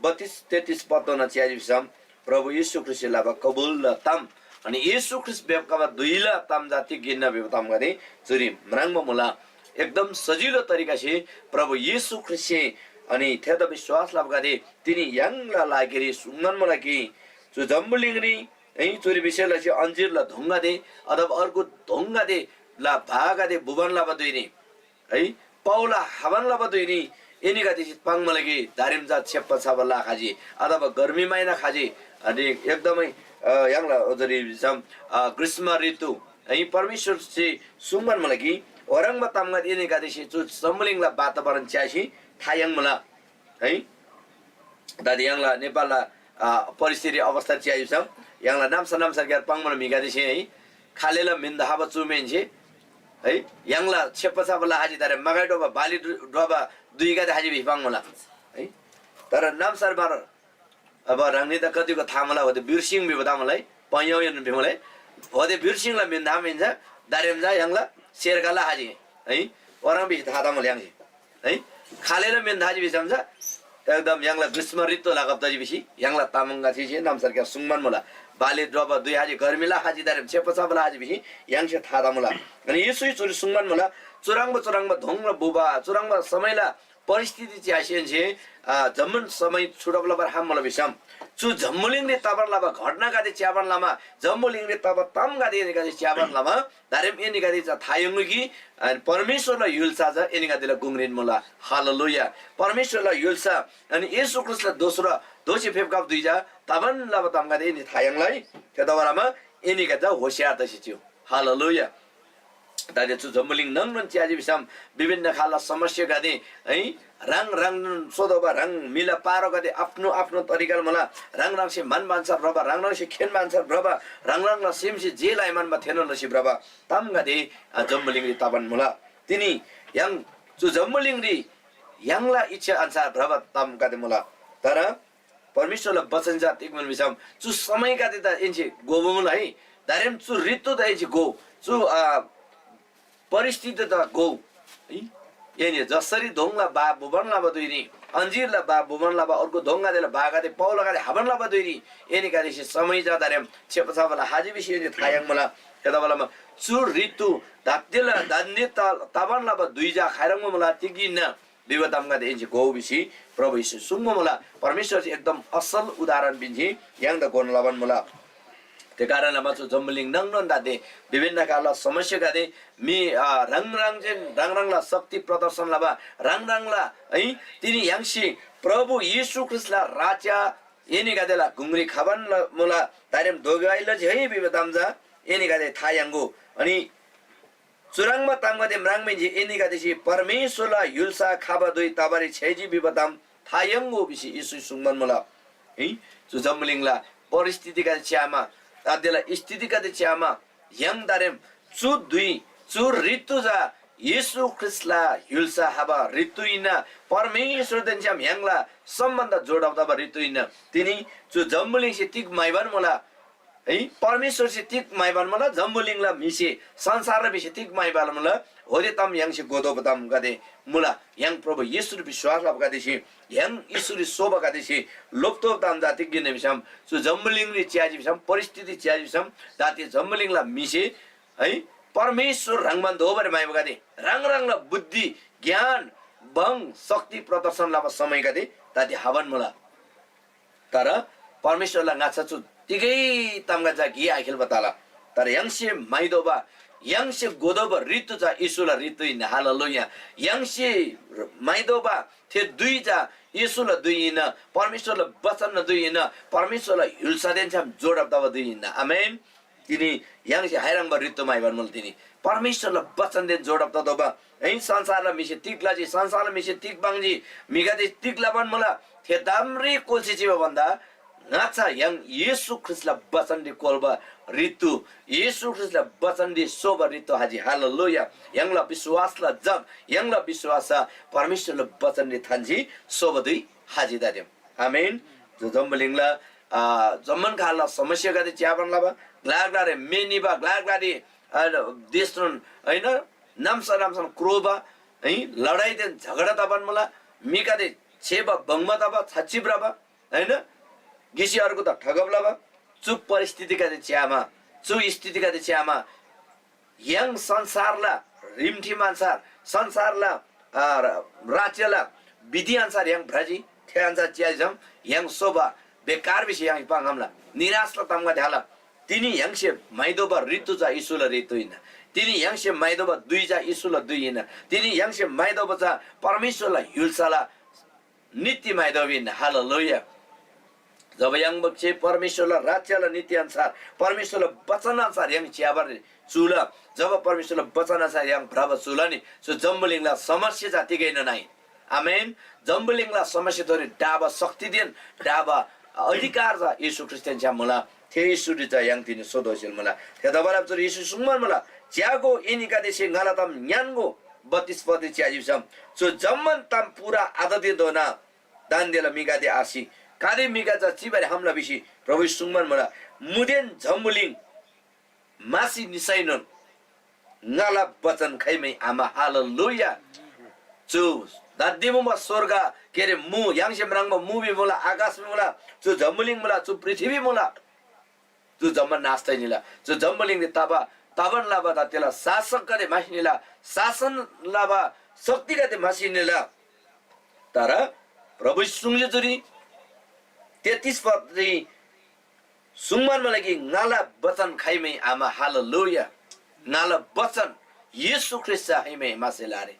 बत्तिस तेत्तिस पत्तोना च्‍याजी भिसम प्रभु येशू ख्रीष्‍टसे लबा कबुलला ताम, अनि येशू ख्रीष्‍ट बेप्‍खबा धुइला ताम जा तिग हिन्‍ना भिबा तामगदे चुरी म्राङ्बा मुला। एकदम सजिलो तरिकासे प्रभु येशू ख्रीष्‍टसे अनि थेदा विश्‍वास लबागदे तिनी य्‍हाङला लागिरी सुङ्नन मुला कि चु जम्‍बुलिङरी है चुरी विशेष लसी अञ्‍जीरला दोङगदे अथवा अर्गु दोङगदेला भागदे बुबान लबा धुइरी है, पाउला हाबान लबा धुइरी एनीगदेसे पाङ्‌मा लागि दारिम जा छेप्‍पा छाबा ला खजी अथवा गर्मी महिना खजी। अनि एकदमै, अ, य्‍हाङला ओजरी भिसम, अ, ग्रीष्म ऋतु है, परमेश्‍वरसे सुङ्बान मुला कि ओह्रङ्बा तामगदे एनीगदेसे चु जम्‍बुलिङला वातावरण च्‍यासी था याङ्मुला है। दादी य्‍हाङला नेपालला, आ, परिस्थिति अवस्था च्‍याइसम य्‍हाङला नाम्‍सा नाम्‍साग्‍यार पाङ्‌बान म्‍हिगदेसे है, खालेला मिन्‍दा हाबा चुमेन्‍से है, य्‍हाङला छेप्‍पा छाप्‍पा ला हाजी तारे मगाइ डोबा बाली डु-, डोबा दुइगदे हाजी भिसी पाङ्‌मुला है। तर नाम्‍सार बार अब ह्राङनीदा कतिको था मुला होदे बिर्सिङ भिबा तामलाई पयौँ यन भिमले होदे बिर्सिङला मिन्‍दा हाम हिन्‍सा दारेम जा य्‍हाङला शेरका ला हाजी है, ओह्रङ् भिसी था तामल य्‍हाङसे। है, खालेला मेन थाजी भिसम चा एकदम य्‍हाङला ग्रीष्म ऋतु लागब तजी भिसी य्‍हाङला तामाङगा चिसे नामसरक्‍या सुङ्बान मुला। बाली ड्रबा दुई हाजी गर्मीला हाजी दारेम छेप्‍पा छापला हाजी भिसी य्‍हाङसे था तमुला। अनि येशूसे चुरी सुङ्बान मुला, चुह्रङ्बा चुह्रङ्बा धोङ र बुबा चुह्रङ्बा समयला परिस्थिति च्‍यासेनसे, आ, जम्‍मान समय छुटब लबर हाम मुला भिसम चु जम्‍बुलिङरी तबान लबा घटनागदे च्‍याबान लमा जम्‍बुलिङरी तबा तामगदे एनीगदे च्‍याबान लमा दारेम एनीगदे चा था याङ्‌गु कि, अनि परमेश्‍वरला य्‍हुल्‍सा चा एनीगदेला गुङरीन मुला। हालेलुया। परमेश्‍वरला य्‍हुल्‍सा, अनि येशू ख्रीष्‍टला दोस्रो दोःसी फेप्‍खबा धुइ चा तबान लबा तामगदे एनी था याङ्ला है। थेतबासेलमा एनीगदे चा होशियार तसी चिउ। हालेलुया। दादे चु जम्‍बुलिङ नाङनोन च्‍याजी भिसम विभिन्न खालला समस्यागदे है, ह्राङ ह्राङ सोतोःबा ह्राङ म्‍हिला पारोगदे आफ्नो आफ्नो तरिकाले मुला। ह्राङ ह्राङसे म्‍हन्‍बा अन्‍छार भ्रबा, ह्राङ ह्राङसे खेन्‍बा अन्‍छार भ्रबा, ह्राङ ह्राङला सेमसे जे लइ म्‍हन्‍बा थेनोन लसी भ्रबा तामगदे, आ, जम्‍बुलिङरी तबान मुला। तिनी य्‍हाङ चु जम्‍बुलिङरी य्‍हाङला इच्‍छा अन्‍छार भ्रबा तामगदे मुला। तर परमेश्‍वरला वचन चा तिग मुला भिसम चु समयगदे त एन्‍से घोबा मुला है। दारेम चु ऋतु त एन्‍से घो, चु, आ, परिस्थिति त घो है। एनी जसरी धोङला बा बुबान लबा धुइरी, अञ्‍जीरला बा बुबान लबा, अर्गु धोङगदेला बागदे पाउलागदे हाबान लबा धुइरी एनीगदेसे समय जाँदारेम छेप्‍पा छाबाला हाजी भिसी एनी था याङ्मुला। थेतबालमा चु ऋतु धात्‍थेला दान्‍दे त-, तबान लबा धुइ जा खाइह्रङ्बा मुला, तिग हिन्‍ना भिबा तामगदे एन्‍से घोउ भिसी प्रभु येशू सुङ्बा मुला। परमेश्‍वरसे एकदम असल उदाहरण पिन्‍सी य्‍हाङदा घोना लबान मुला। थे कारण लमा चु जम्‍बुलिङ नाङनोन दाते विभिन्न खालला समस्यागदे मी, अ, ह्राङ ह्राङसेन ह्राङ ह्राङला शक्ति प्रदर्शन लबा ह्राङ ह्राङला है, तिनी य्‍हाङसे प्रभु येशू ख्रीष्‍टला राज्‍य एनीगदेला गुङरी खबान ल-, मुला, तारेम दोगै लजी है भिबा ताम चा एनीगदे था याङ्गो। अनि चुह्रङ्बा तामगदे म्राङ्‌माहेन्‍से एनीगदेसे परमेश्‍वरला य्‍हुल्‍सा खबा धुइ तबारी छ्‌याइजी भिबा ताम था याङ्‍गो भिसी येशूसे सुङ्बान मुला। है, चु जम्‍बुलिङला परिस्थितिगदे च्‍यामा, दान्‍देला स्थितिगदे च्‍यामा, य्‍हाङ दारेम चु धुइ, चु ऋतु चा येशू ख्रीष्‍टला य्‍हुल्‍सा खबा ऋतु हिन्‍ना। परमेश्‍वरदेन छ्‌याम य्‍हाङला सम्‍बन्‍ध जोडब तबा ऋतु हिन्‍ना। तिनी चु जम्‍बुलिङसे तिग म्‍हाइबान मुला, है, परमेश्‍वरसे तिग म्‍हाइबान मुला, जम्‍बुलिङला म्‍हिसे, संसारला म्‍हिसे तिग म्‍हाइबान मुला, होदे ताम य्‍हाङसे घोतोःबा तामगदे मुला। य्‍हाङ प्रभु येशूरी विश्‍वास लबागदेसे, य्‍हाङ येशूरी सोबागदेसे लोप्‍तोःबा ताम चा तिग हिन्‍ना भिसम, चु जम्‍बुलिङरी च्‍याजी भिसम, परिस्थिति च्‍याजी भिसम, जाति जम्‍बुलिङला म्‍हिसे, है, परमेश्‍वर ह्रङ्‌बान दोबारी म्‍हाइबागदे, ह्राङ ह्राङला बुद्धि, ज्ञान, भङ, शक्ति प्रदर्शन लबा समयगदे दाति हाबान मुला। तर परमेश्‍वरला ङाच्‍छा चु तिगै तामगदे चा गे आखेल्‍बा तला। तर य्‍हाङसे म्‍हाइतोःबा य्‍हाङसे गोदोबा ऋतु चा येशूला ऋतु हिन्‍ना। हालेलुया। य्‍हाङसे म्‍हाइदोबा थे धुइ चा येशूला धुइ हिन्‍ना, परमेश्‍वरला बचनला धुइ हिन्‍ना, परमेश्‍वरला य्‍हुल्‍सादेन छ्‌याम जोडब तबा धुइ हिन्‍ना। आमेन। तिनी य्‍हाङसे हाइह्रङ्‌बा ऋतु म्‍हाइबान मुला तिनी। परमेश्‍वरला बचनदेन जोडब ततोःबा। है, संसारला म्‍हिसे तिग लजी, संसारला म्‍हिसे तिग पाङ्जी, म्‍हिगदे तिग लबान मुला, थे दामरी कोल्‍सी चिबा भन्‍दा ङाच्‍छा य्‍हाङ येशू ख्रीष्‍टला बचनरी कोल्‍बा ऋतु, येशू ख्रीष्‍टला बचनरी सोबा ऋतु हाजी। हालेलुया। य्‍हाङला विश्‍वासला जग, य्‍हाङला विश्‍वास चा परमेश्‍वरला बचनरी थान्‍सी सोबा धुइ हाजी दादेम। आमेन। जो जम्‍बुलिङला, आ, जम्‍मान खालला समस्यागदे च्‍याबान लबा, ग्‍ला ग्‍लारी मे निबा, ग्‍ला ग्‍लारी, आ, देशनोन, होइन, नाम्‍सा नाम्‍सान क्रोबा, है, लडाइदेन झगडा तबान मुला, म्‍हिगदे छेबा बङ्बा तबा, छाच्‍छि भ्रबा, होइन, गिसी अर्गुदा ठगब लबा, चु परिस्थितिगदे च्‍यामा, चु स्थितिगदे च्‍यामा, य्‍हाङ संसारला रिमठिम अन्‍सार, संसारला, आ, र-, राज्‍यला विधि अन्‍सार य्‍हाङ भ्रजी, थे अन्‍सार च्‍याइसम य्‍हाङ सोबा बेकार भिसी य्‍हाङ पाङ्‌खम्‍ला। निराशला तामगदे हाला। तिनी य्‍हाङसे म्‍हाइदोबा ऋतु चा येशूला ऋतु हिन्‍ना। तिनी य्‍हाङसे म्‍हाइदोबा धुइ चा येशूला धुइ हिन्‍ना। तिनी य्‍हाङसे म्‍हाइदोबा चा परमेश्‍वरला य्‍हुल्‍साला नीति म्‍हाइदोबा हिन्‍ना। हालेलुया। जब य्‍हाङसे परमेश्‍वरला राज्‍यला नीति अन्‍सार, परमेश्‍वरला वचन अन्‍सार य्‍हाङ च्‍याबारी चुला, जब परमेश्‍वरला वचन अन्‍सार य्‍हाङ भ्रबा चुला नि, चु जम्‍बुलिङला समस्या चा तिगैनोन आहिन। आमेन। जम्‍बुलिङला समस्याथोरी ढाबा शक्तिदेन ढाबा अधिकार चा येशू ख्रीष्‍टदेन छ्‌याम मुला। थे येशूरी चा य्‍हाङ तिनी सोतोःसेल मुला। थेतबाला चुरी येशू सुङ्बान मुला, "च्‍यागो, एनीगदेसे ङाला ताम ङ्‌यान्‍गो।" बत्तीस पदरी च्‍याजी भिसम, चु जम्‍मान ताम पूरा आततेधोना दान्‍देला म्‍हिगदे आसि, गाते म्‍हिगदे चा चिबारी खम्‍ला भिसी प्रभु सुङ्बान मुला। मुदेन जम्‍बुलिङ म्‍हासी निसैनोन ङाला बचन खाइमै आमा। हालेलुया। चु दान्‍दे मुबा स्‍वर्ग, के अरे, मु य्‍हाङसे म्राङ्बा मु भी मुला, आकाश भी मुला, चु जम्‍बुलिङ मुला, चु पृथ्‍वी मुला, चु जम्‍मान नाश तइनिला। चु जम्‍बुलिङरी तबा, तबान लबा ता तेला शासकगदे म्‍हासी निला, शासन लबा शक्तिगदे म्‍हासी निला। तर प्रभु सुङसे चुरी तेत्तिस पदरी सुङ्बान मुला कि ङाला बचन खाइमै आमा। हालेलुया। ङाला बचन येशू ख्रीष्‍ट चा खाइमै मासेला आरे।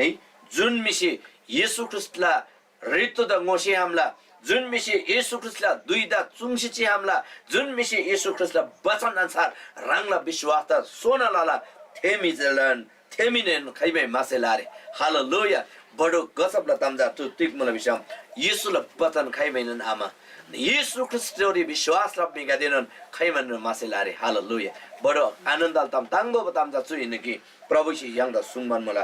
है, जुन म्‍हिसे येशू ख्रीष्‍टला ऋतुदा ङोसे आम्‍ला, जुन म्‍हिसे येशू ख्रीष्‍टला धुइदा चुङ्सी चिआम्‍ला, जुन म्‍हिसे येशू ख्रीष्‍टला बचन अन्‍छार ह्राङला विश्‍वासदा सोना लला, थे म्‍हिसेलान थे म्‍हिनोन खाइमै मासेला आरे। हालेलुया। बडो गजबला ताम चा चु तिग मुला भिसम, येशूला बचन खाइमैनोन आमा। येशू ख्रीष्‍टरी विश्‍वास लबा म्‍हिगदेनोन खाइमैनोन मासेला आरे। हालेलुया। बडो आनन्दला ताम, ताङ्तोःबा ताम चा चु हिन्‍ना कि प्रभुसे य्‍हाङदा सुङ्बान मुला।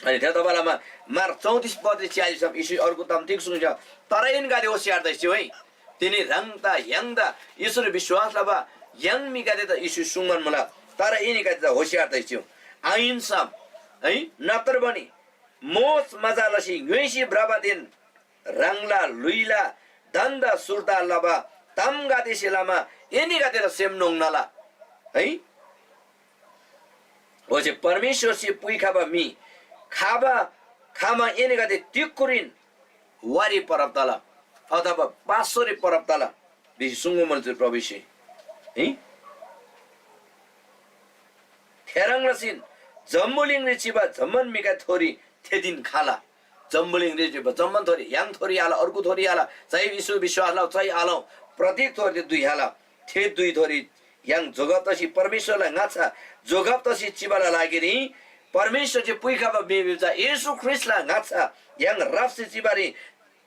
अनि थेतबासेलमा मार चौतिस पदरी च्‍याजी भिसम येशू अर्गु ताम तिग सुङ्जी, तर एनीगदे होशियार तसी चिउ है। तिनी ह्राङदा य्‍हाङदा येशूरी विश्‍वास लबा य्‍हाङ म्‍हिगदेदा येशू सुङ्बान मुला, तर एनीगदे चा होशियार तसी चिउ। आहिन्‍सम है, नत्रबनी मोज मजा लसी ङ्‌योइसी भ्रबादेन ह्राङला ल्‍हुइला धन्‍दा सुर्ता लबा तामगदेसे लमा एनीगदेला सेम न्‍होङ्नाला है। ओच्‍छे परमेश्‍वरसे पुइखबा म्‍हि खबा खमा एनीगदे तिक्‍कुरीन वारी परब तला अथवा पासोरी परब तला भिसी सुङ्बा मुला चु प्रभुसे। है? थेह्रङ् लसीन जम्‍बुलिङरी चिबा जम्‍मान म्‍हिगदेथोरी थे धिन खला। जम्‍बुलिङरी चिबा जम्‍मानथोरी, य्‍हाङथोरी आल, अर्गुथोरी आल, चाहे येशू विश्‍वास लउ, चाहे आलउ, प्रत्येकथोरी धुइ खला। थे धुइथोरी य्‍हाङ जोगब तसी परमेश्‍वरला ङाच्‍छा जोगब तसी चिबाला लागिरी परमेश्‍वरसे पुइखबा म्‍हि भिबा चा येशू ख्रीष्‍टला ङाच्‍छा य्‍हाङ राप्‍सी चिबारी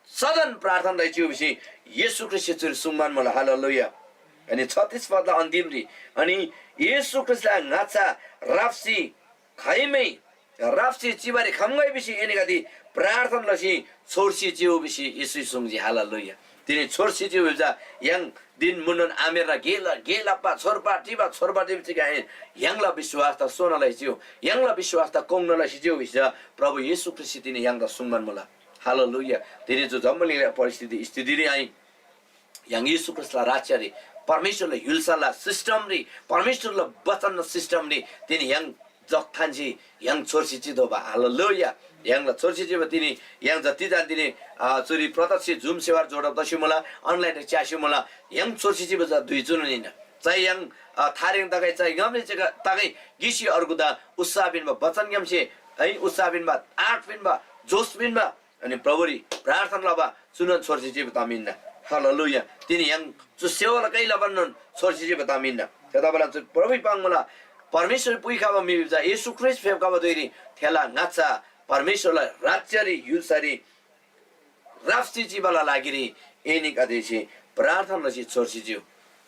सदन प्रार्थना लसी चिउ भिसी येशू ख्रीष्‍टसे चुरी सुङ्बान मुला। हालेलुया। अनि छत्तीस पदला अन्तिमरी, अनि येशू ख्रीष्‍टला ङाच्‍छा राप्‍सी खाइमै राप्‍सी चिबारी खम्‍गै भिसी एनीगदे प्रार्थना लसी छोर्सी चिउ भिसी येशूसे सुङ्जी। हालेलुया। तिनी छोर्सी चिउ भिबा चा य्‍हाङ धिन मुनोन आमेरना गे ल-, गे लप्‍बा छोर्बा टिबा छोर्बा टिबा चिका आहिन। य्‍हाङला विश्‍वासदा सोना लसी चिउ, य्‍हाङला विश्‍वासदा कोङ्‌ना लसी चिउ भिसी चा प्रभु येशू ख्रीष्‍टसे तिनी य्‍हाङदा सुङ्बान मुला। हालेलुया। तिनी चु जम्‍बुलिङला परिस्थिति स्थितिरी आहिन। य्‍हाङ येशू ख्रीष्‍टला राज्‍यरी, परमेश्‍वरला य्‍हुल्‍साला सिस्टमरी, परमेश्‍वरला वचनला सिस्टमरी तिनी य्‍हाङ जग थान्‍सी य्‍हाङ छोर्सी चितोःबा। हालेलुया। य्‍हाङला छोर्सी चिबा तिनी य्‍हाङ जति जान तिनी, अ, चुरी प्रत्यक्ष जुम सेवार जोडब तसी मुला, अनलाइन च्‍यासी मुला, य्‍हाङ छोर्सी चिबा चा धुइ चुनोन हिन्‍ना। चाहिँ य्‍हाङ, अ, थारेङ तगै, चाहिँ ङामरी चिका तगै गिसी अर्गुदा उत्साह पिन्‍बा बचनग्‍यामसे, है, उत्साह पिन्‍बा, आँट पिन्‍बा, जोस पिन्‍बा, अनि प्रभुरी प्रार्थना लबा चुनोन छोर्सी चिबा ताम हिन्‍ना। हालेलुया। तिनी य्‍हाङ चु सेवाला कै लबानोन छोर्सी चिबा ताम हिन्‍ना। थेतबाला चु प्रभु पाङ्मुला परमेश्‍वर पुइखबा म्‍हि भिबा चा येशू ख्रीष्‍ट फेप्‍खबा धुइरी थेला ङाच्‍छा परमेश्‍वरला राज्‍यरी य्‍हुल्‍सारी राप्‍सी चिबाला लागिरी एनीगदेसे प्रार्थना लसी छोर्सी चिउ।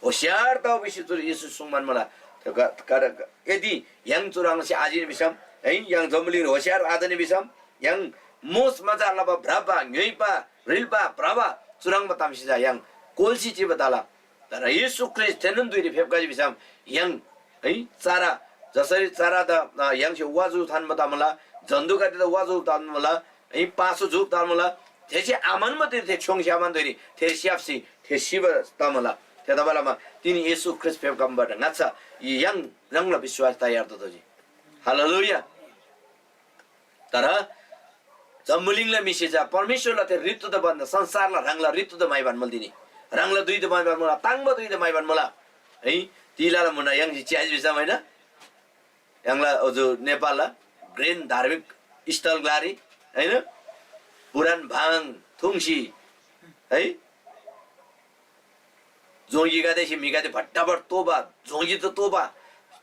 होशियार तउ भिसी चुरी येशू सुङ्बान मुला। क-, क-, क-, यदि य्‍हाङ चुह्रङ् लसी आजिनी भिसम, है, य्‍हाङ जम्‍बुलिङरी होशियार आतनी भिसम, य्‍हाङ मोस मजा लबा, भ्रबा, ङ्‌योइबा, रिल्‍बा, भ्रबा चुह्रङ्बा तामसे चा य्‍हाङ कोल्‍सी चिबा तला। तर येशू ख्रीष्‍ट थेनोन धुइरी फेप्‍खजी भिसम य्‍हाङ, है, चरा, जसरी चरादा, अ, य्‍हाङसे वाजु थान्‍बा तमुला, जन्‍तुगदेदा वाजु थान्‍मुला, है, पासो जुक थान्‍मुला, थेसे आम्‍हन्‍बा धुइरी थे छ्‌योङ्सी आम्‍हन्‍बा धुइरी थे स्‍याप्‍सी थे सिबा तमुला। थेतबालमा तिनी येशू ख्रीष्‍ट फेप्‍खम्‍बाट ङाच्‍छा य्‍हाङ ह्राङला विश्‍वास तयार ततोःजी। हालेलुया। तर जम्‍बुलिङला म्‍हिसे चा परमेश्‍वरला थे ऋतुदा भन्‍दा संसारला ह्राङला ऋतुदा म्‍हाइबान मुल तिनी। ह्राङला धुइदा म्‍हाइबान मुला, ताङ्‍बा धुइदा म्‍हाइबान मुला। है, तिलाला मुना य्‍हाङसे च्‍याजी भिसम, होइन? य्‍हाङला अझ नेपालला घ्रेन धार्मिक स्थल ग्‍लारी, होइन? पुरान भाङ थुङ्सी, है? जोङ्गीगदेसे म्‍हिगदे भट्टाभट तोबा, जोङ्गी त तोबा,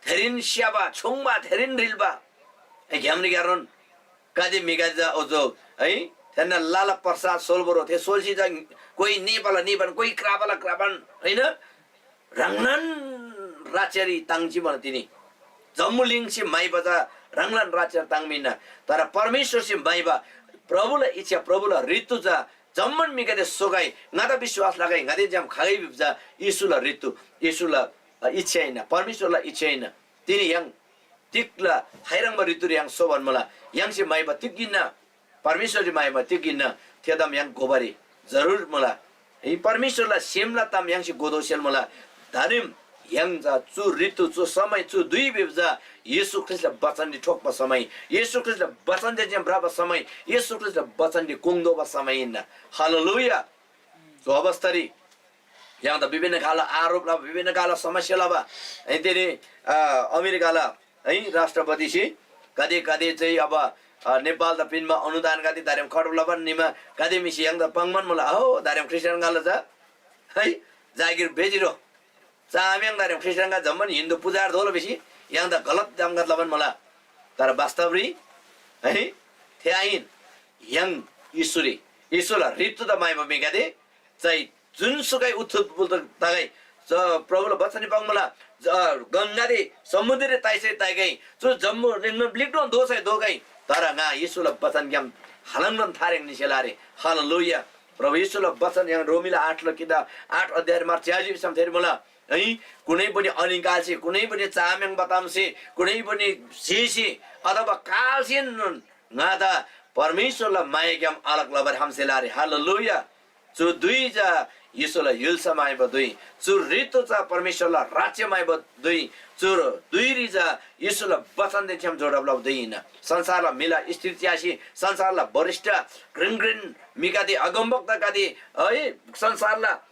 थेरीन स्‍याबा, छ्‌योङ्बा, थेरीन रिल्‍बा। ए, घ्‍यामरी ग्‍यारोन गाते म्‍हिगदे चा ओजो, है, थेन्‍ना लाला प्रसाद सोल्बरो थे सोल्‍सी चा कोइ नेपाला नेपान, कोइ क्राबाला क्राबान, होइन? ह्राङलान राज्‍यरी ताङ्जी भन तिनी। जम्‍बुलिङसे म्‍हाइबा चा ह्राङलान राज्‍यरी ताङ्मिन्‍ना। तर परमेश्‍वरसे म्‍हाइबा प्रभुला इच्छा, प्रभुला ऋतु चा जम्‍मान म्‍हिगदे सोगै, ङादा विश्‍वास लगै, ङादेन छ्‌याम खगै भिबा चा येशूला ऋतु, येशूला, अ, इच्छा हिन्‍ना, परमेश्‍वरला इच्छा हिन्‍ना। तिनी य्‍हाङ तिगला खाइह्रङ्बा ऋतुरी य्‍हाङ सोबान मुला, य्‍हाङसे म्‍हाइबा तिग हिन्‍ना, परमेश्‍वरसे म्‍हाइबा तिग हिन्‍ना, थे ताम य्‍हाङ घोबारी जरुर मुला। है, परमेश्‍वरला सेमला ताम य्‍हाङसे घोतोःसेल मुला। दारेम य्‍हाङ चा चु ऋतु, चु समय, चु धुइ भिबा चा येशू ख्रीष्‍टला बचनरी ठोक्‍बा समय, येशू ख्रीष्‍टला बचनदेन छ्‌याम भ्रबा समय, येशू ख्रीष्‍टला बचनरी कोङ्‌तोःबा समय हिन्‍ना। हालेलुया। चु अवस्थारी य्‍हाङदा विभिन्न खालला आरोप लबा, विभिन्न खालला समस्या लबा, है, तिनी, अ, अमेरिकाला, है, राष्ट्रपतिसे गाते गाते चाहिँ अब, अ, नेपालदा पिन्‍बा अनुदान गाते दारेम खटब लबान निमा गाते म्‍हिसे य्‍हाङदा पाङ्‌बान मुला, अहो, दारेम ख्रीष्‍टियान गाला चा, है, जागिर बेजिरो। चाम्‍याङ दारेम ख्रीष्‍टियान गा जम्‍मान हिन्दू पुजार दोला भिसी य्‍हाङदा गलत जम्‍गत लबान मुला। तर वास्तवरी, है, थे आहिन। य्‍हाङ येशूरी, येशूला ऋतुदा म्‍हाइबा म्‍हिगदे चाहिँ जुनसुकै उथुल पुथुल तगै, च-, प्रभुला बचनरी पाङ्‌मुला, ज-, गङगदे समुद्ररी ताइसै ताइगै, चु जम्‍बुलिङनोन ब्‍लिक्‍नोन दोसै दोगै, तर ङा येशूला बचनग्‍याम हालङनोन थारेङ निसेला रे। हालेलुया। प्रभु येशूला बचन य्‍हाङ रोमीला आठला किताब, आठ अध्यायमा च्‍याजी भिसम थेरी मुला। है, कुनै पनि अनिकालसे, कुनै पनि चाम्‍याङ्बा तामसे, कुनै पनि स्‍हेसे अथवा कालसेन ङादा परमेश्‍वरला मायाग्‍याम अलग लबारी खम्‍सेला रे। हालेलुया। चु धुइ चा येशूला य्‍हुल्‍सा म्‍हाइबा धुइ। चु ऋतु चा परमेश्‍वरला राज्‍य म्‍हाइबा धुइ। चु धुइरी चा येशूला बचनदेन छ्‌याम जोडब लबा धुइ हिन्‍ना। संसारला म्‍हिला स्थिति च्‍यासी, संसारला वरिष्ठ घ्रिन घ्रिन म्‍हिगदे, अगमवक्तागदे, है, संसारला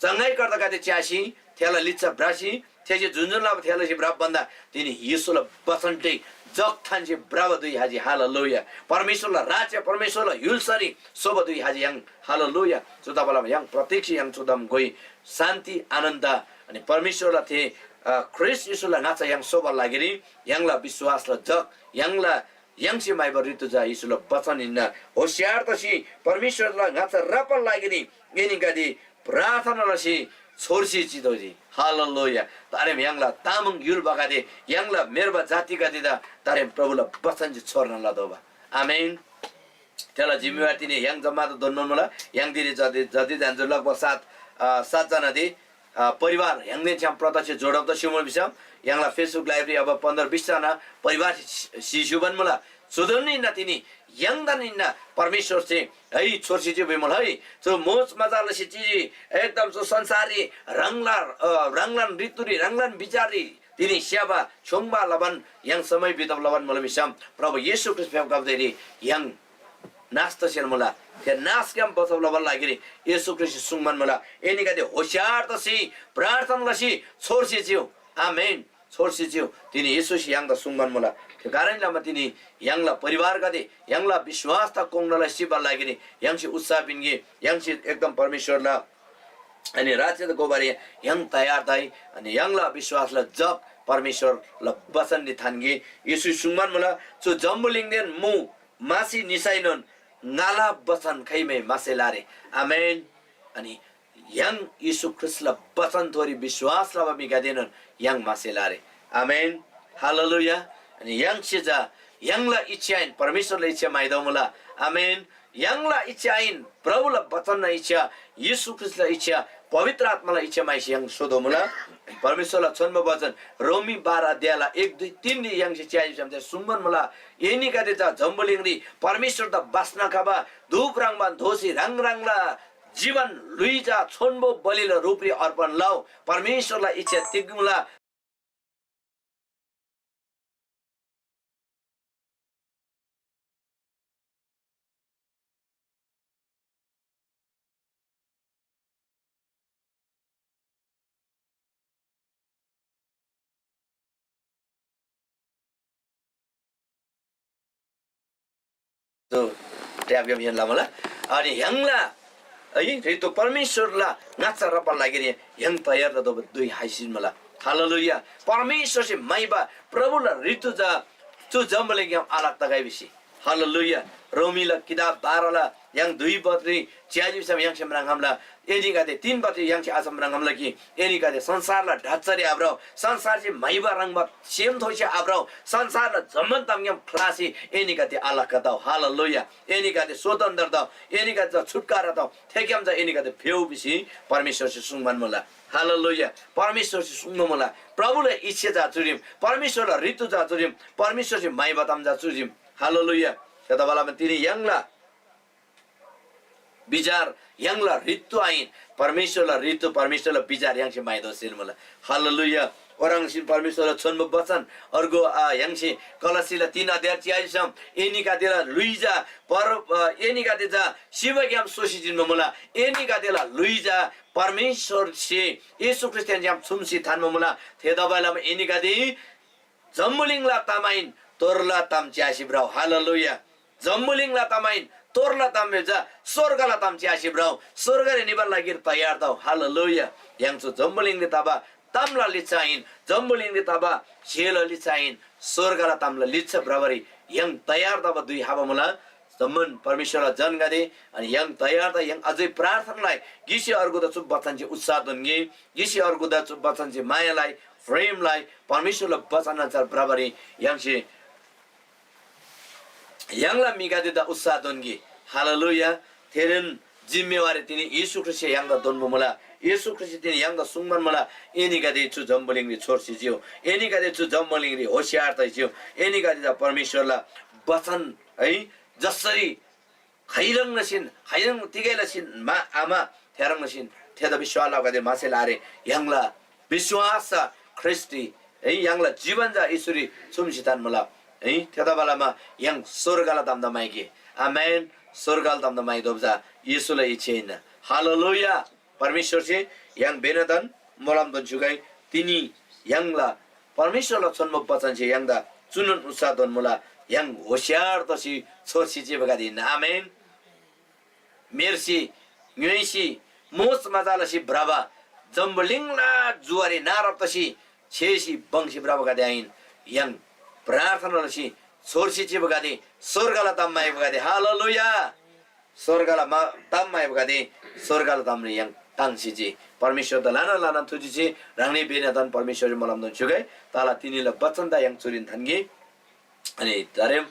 चङ्‌गाइकर्तागदे च्‍यासी, थेला लिच्‍छा भ्रसी, थेसे जुन जुन लबा थे लसी भ्रब भन्‍दा तिनी येशूला बचनटे जग थान्‍सी भ्रबा धुइ हाजी। हालेलुया। परमेश्‍वरला राज्‍य, परमेश्‍वरला य्‍हुल्‍सारी सोबा धुइ हाजी य्‍हाङ। हालेलुया। चु तबला य्‍हाङ प्रत्यक्ष य्‍हाङ चुदम गोइ शान्ति, आनन्द, अनि परमेश्‍वरला थे, अ, ख्रीष्‍ट येशूला ङाच्‍छा य्‍हाङ सोबा लागिरी य्‍हाङला विश्‍वासला जग, य्‍हाङला य्‍हाङसे म्‍हाइबा ऋतु चा येशूला बचन हिन्‍ना। होशियार तसी परमेश्‍वरला ङाच्‍छा राप्‍बाला लागिरी एनीगदे प्रार्थना लसी छोर्सी चितोःजी। हालेलुया। तारेम य्‍हाङला तामाङ य्‍हुलबागदे, य्‍हाङला म्‍हेर्बा जातिगदेदा तारेम प्रभुला बचनसे छोर्ना लतोःबा। आमेन। थेला जिम्मेवार तिनी य्‍हाङ जम्‍मादा दोन्‍नोन मुला। य्‍हाङ तिनी जति, जति जान्‍छु लगभग सात, अ, सातजनादे अ, परिवार य्‍हाङदेन छ्‌याम प्रत्यक्ष जोडब तस्‍युमुला भिसम य्‍हाङला Facebook live री अब पन्ध्र बिस जना परिवार सि-, सिस्‍युबान मुला। चुदन हिन्‍ना तिनी य्‍हाङदान हिन्‍ना परमेश्‍वरसे है छोर्सी चिउ भिमुला है। चु मोज मजा लसी चिजी एकदम चु संसाररी ह्राङला, अ, ह्राङलान ऋतुरी ह्राङलान विचाररी तिनी स्‍याबा छ्‌योङ्बा लबान य्‍हाङ समय बितब लबान मुला भिसम प्रभु येशू ख्रीष्‍ट फेप्‍खबा धुइरी य्‍हाङ नाश तसेन मुला। थे नाशग्‍याम बचाब लबाला लागिरी येशू ख्रीष्‍टसे सुङ्बान मुला, एनीगदे होशियार तसी प्रार्थना लसी छोर्सी चिउ। आमेन। छोर्सी चिउ। तिनी येशूसे य्‍हाङदा सुङ्बान मुला। थे कारण लमा तिनी य्‍हाङला परिवारगदे, य्‍हाङला विश्‍वासदा कोङ्‌ना लसी चिबाला लागिरी य्‍हाङसे उत्साह पिन्‍गे। य्‍हाङसे एकदम परमेश्‍वरला अनि राज्‍यदा गोबारी य्‍हाङ तयार तइ। अनि य्‍हाङला विश्‍वासला जग परमेश्‍वरला बचनरी थान्‍गे। येशू सुङ्बान मुला, चु जम्‍बुलिङदेन मु मासी निसैनोन ङाला बचन खाइमै मासेला रे। आमेन। अनि य्‍हाङ येशू ख्रीष्‍टला बचनथोरी विश्‍वास लबा म्‍हिगदेएनोन य्‍हाङ मासेला रे। आमेन। हालेलुया। अनि य्‍हाङसे चा य्‍हाङला इच्छा आहिन, परमेश्‍वरला इच्छा म्‍हाइदो मुला। आमेन। य्‍हाङला इच्छा आहिन, प्रभुला बचनना इच्छा, येशू ख्रीष्‍टला इच्छा, पवित्र आत्‍माला इच्छा म्‍हाइसी य्‍हाङ सोदो मुला। परमेश्‍वरला छोन्‍बो वचन रोमी बाह्र अध्यायला एक, दुई, तीनरी य्‍हाङसे च्‍याजी भिसम सुङ्बान मुला, एनीगदे चा जम्‍बुलिङरी परमेश्‍वरदा बास्‍ना खबा धूप ह्रङ्‌बान दोःसी ह्राङ ह्राङला जीवन ल्‍हुइ चा छोन्‍बो बलिला रूपरी अर्पण लउ। परमेश्‍वरला इच्छा तिग मुला? जो ट्यापग्‍याम हेर्ला मला। अनि य्‍हाङला है ऋतु परमेश्‍वरला ङाच्‍छा रप्‍बाला लागिरी य्‍हाङ तयार ततोःबा धुइ हाइसीन मला। हालेलुया। परमेश्‍वरसे म्‍हाइबा प्रभुला ऋतु चा चु जम्‍बुलिङग्‍याम आलग तगै भिसी। हालेलुया। रोमीला किताब बाह्रला य्‍हाङ दुई पदरी च्‍याजी भिसम य्‍हाङसे म्राङ्‌खम्‍ला। एनीगदे तीन पदरी य्‍हाङसे अझ म्राङ्‌खम्‍ला कि एनीगदे संसारला ढाँचारी आभ्रउ, संसारसे म्‍हाइबा ह्रङ्‌बा सेमथोरीसे आभ्रउ, संसारला जम्‍मान तामग्‍याम ख्‍लासी एनीगदे आलग तउ। हालेलुया। एनीगदे स्वतन्त्र तउ, एनीगदे चा छुटकारा तउ, थेग्‍याम चा एनीगदे फेउ भिसी परमेश्‍वरसे सुङ्बान मुला। हालेलुया। परमेश्‍वरसे सुङ्बा मुला, प्रभुला इच्छा चा चुरीम, परमेश्‍वरला ऋतु चा चुरीम, परमेश्‍वरसे म्‍हाइबा ताम चा चुरीम। हालेलुया। थेतबासेलमा तिनी य्‍हाङला विचार य्‍हाङला ऋतु आहिन, परमेश्‍वरला ऋतु, परमेश्‍वरला विचार य्‍हाङसे म्‍हाइदोसेन मुला। हालेलुया। ओह्रङ्सीन परमेश्‍वरला छोन्‍बो वचन अर्गु, आ, य्‍हाङसे कलस्‍सीला तीन अध्याय च्‍याइसम एनीगदेला ल्‍हुइ चा पर, अ, एनीगदे चा सिबाग्‍याम सोसी जिन्‍बा मुला। एनीगदेला ल्‍हुइ चा परमेश्‍वरसे येशू ख्रीष्‍टदेन छ्‌याम छुम्‍सी थान्‍बा मुला। थेतबासेलमा एनीगदे जम्‍बुलिङला ताम आहिन, तोरला ताम च्‍यासी भ्रउ। हालेलुया। जम्‍बुलिङला ताम आहिन, तोरला ताम भिबा चा स्‍वर्गला ताम च्‍यासी भ्रउ। स्‍वर्गरी निबाला लागिरी तयार तउ। हालेलुया। य्‍हाङ चु जम्‍बुलिङरी तबा तामला लिच्‍छा आहिन, जम्‍बुलिङरी तबा स्‍हेला लिच्‍छा आहिन, स्‍वर्गला तामला लिच्‍छा भ्रबारी य्‍हाङ तयार तबा धुइ खबा मुला। जम्‍मान परमेश्‍वरला जनगदे, अनि य्‍हाङ तयार त य्‍हाङ अझै प्रार्थना लइ, गिसे अर्गुदा चु बचनसे उत्साह दोन्‍गे, गिसे अर्गुदा चु बचनसे माया लइ, प्रेम लइ, परमेश्‍वरला बचन अन्‍सार भ्रबारी य्‍हाङसे य्‍हाङला म्‍हिगदेदा उत्साह दोन्‍गे। हालेलुया। थेरीन जिम्‍मेवारी तिनी येशू ख्रीष्‍टसे य्‍हाङदा दोन्‍बो मुला। येशू ख्रीष्‍टसे तिनी य्‍हाङदा सुङ्बान मुला, एनीगदे चु जम्‍बुलिङरी छोर्सी चिउ, एनीगदे चु जम्‍बुलिङरी होशियार तसी चिउ, एनीगदेदा परमेश्‍वरला बचन है जसरी खाइह्रङ् लसीन, खाइह्रङ् तिगै लसीन मा आमा थेह्रङ् लसीन थेदा विश्‍वास लबागदे मासेला आरे। य्‍हाङला विश्‍वास चा ख्रीष्‍टरी है, य्‍हाङला जीवन चा येशूरी छुम्‍सी थान्‍मुला है। थेतबासेलमा य्‍हाङ स्‍वर्गला तामदा म्‍हाइगे। आमेन। स्‍वर्गला तामदा म्‍हाइदोब चा येशूला इच्छा हिन्‍ना। हालेलुया। परमेश्‍वरसे य्‍हाङ बेनादन मोलमदोन स्‍युगै तिनी य्‍हाङला परमेश्‍वरला छोन्‍बो बचनसे य्‍हाङदा चुनोन उत्साह दोन्‍मुला, य्‍हाङ होशियार तसी छोर्सी चिबागदे हिन्‍ना। आमेन। म्‍हेर्सी, ङ्‌योइसी, मोजमजा लसी भ्रबा, जम्‍बुलिङला जुवारी नारब तसी छेसी बङ्सी भ्रबागदे आहिन, य्‍हाङ प्रार्थना लसी छोर्सी चिबागदे, स्‍वर्गला ताम म्‍हाइबागदे। हालेलुया। स्‍वर्गला मा-, ताम म्‍हाइबागदे, स्‍वर्गला तामरी य्‍हाङ ताङ्सी चि। परमेश्‍वरदा ल्‍हानान ल्‍हानान थुजी चि। ह्राङनी बेनादन परमेश्‍वररी मोलमदोन स्‍युगै। ताला तिनीला बचनदा य्‍हाङ चुरीन थान्‍गे। अनि दारेम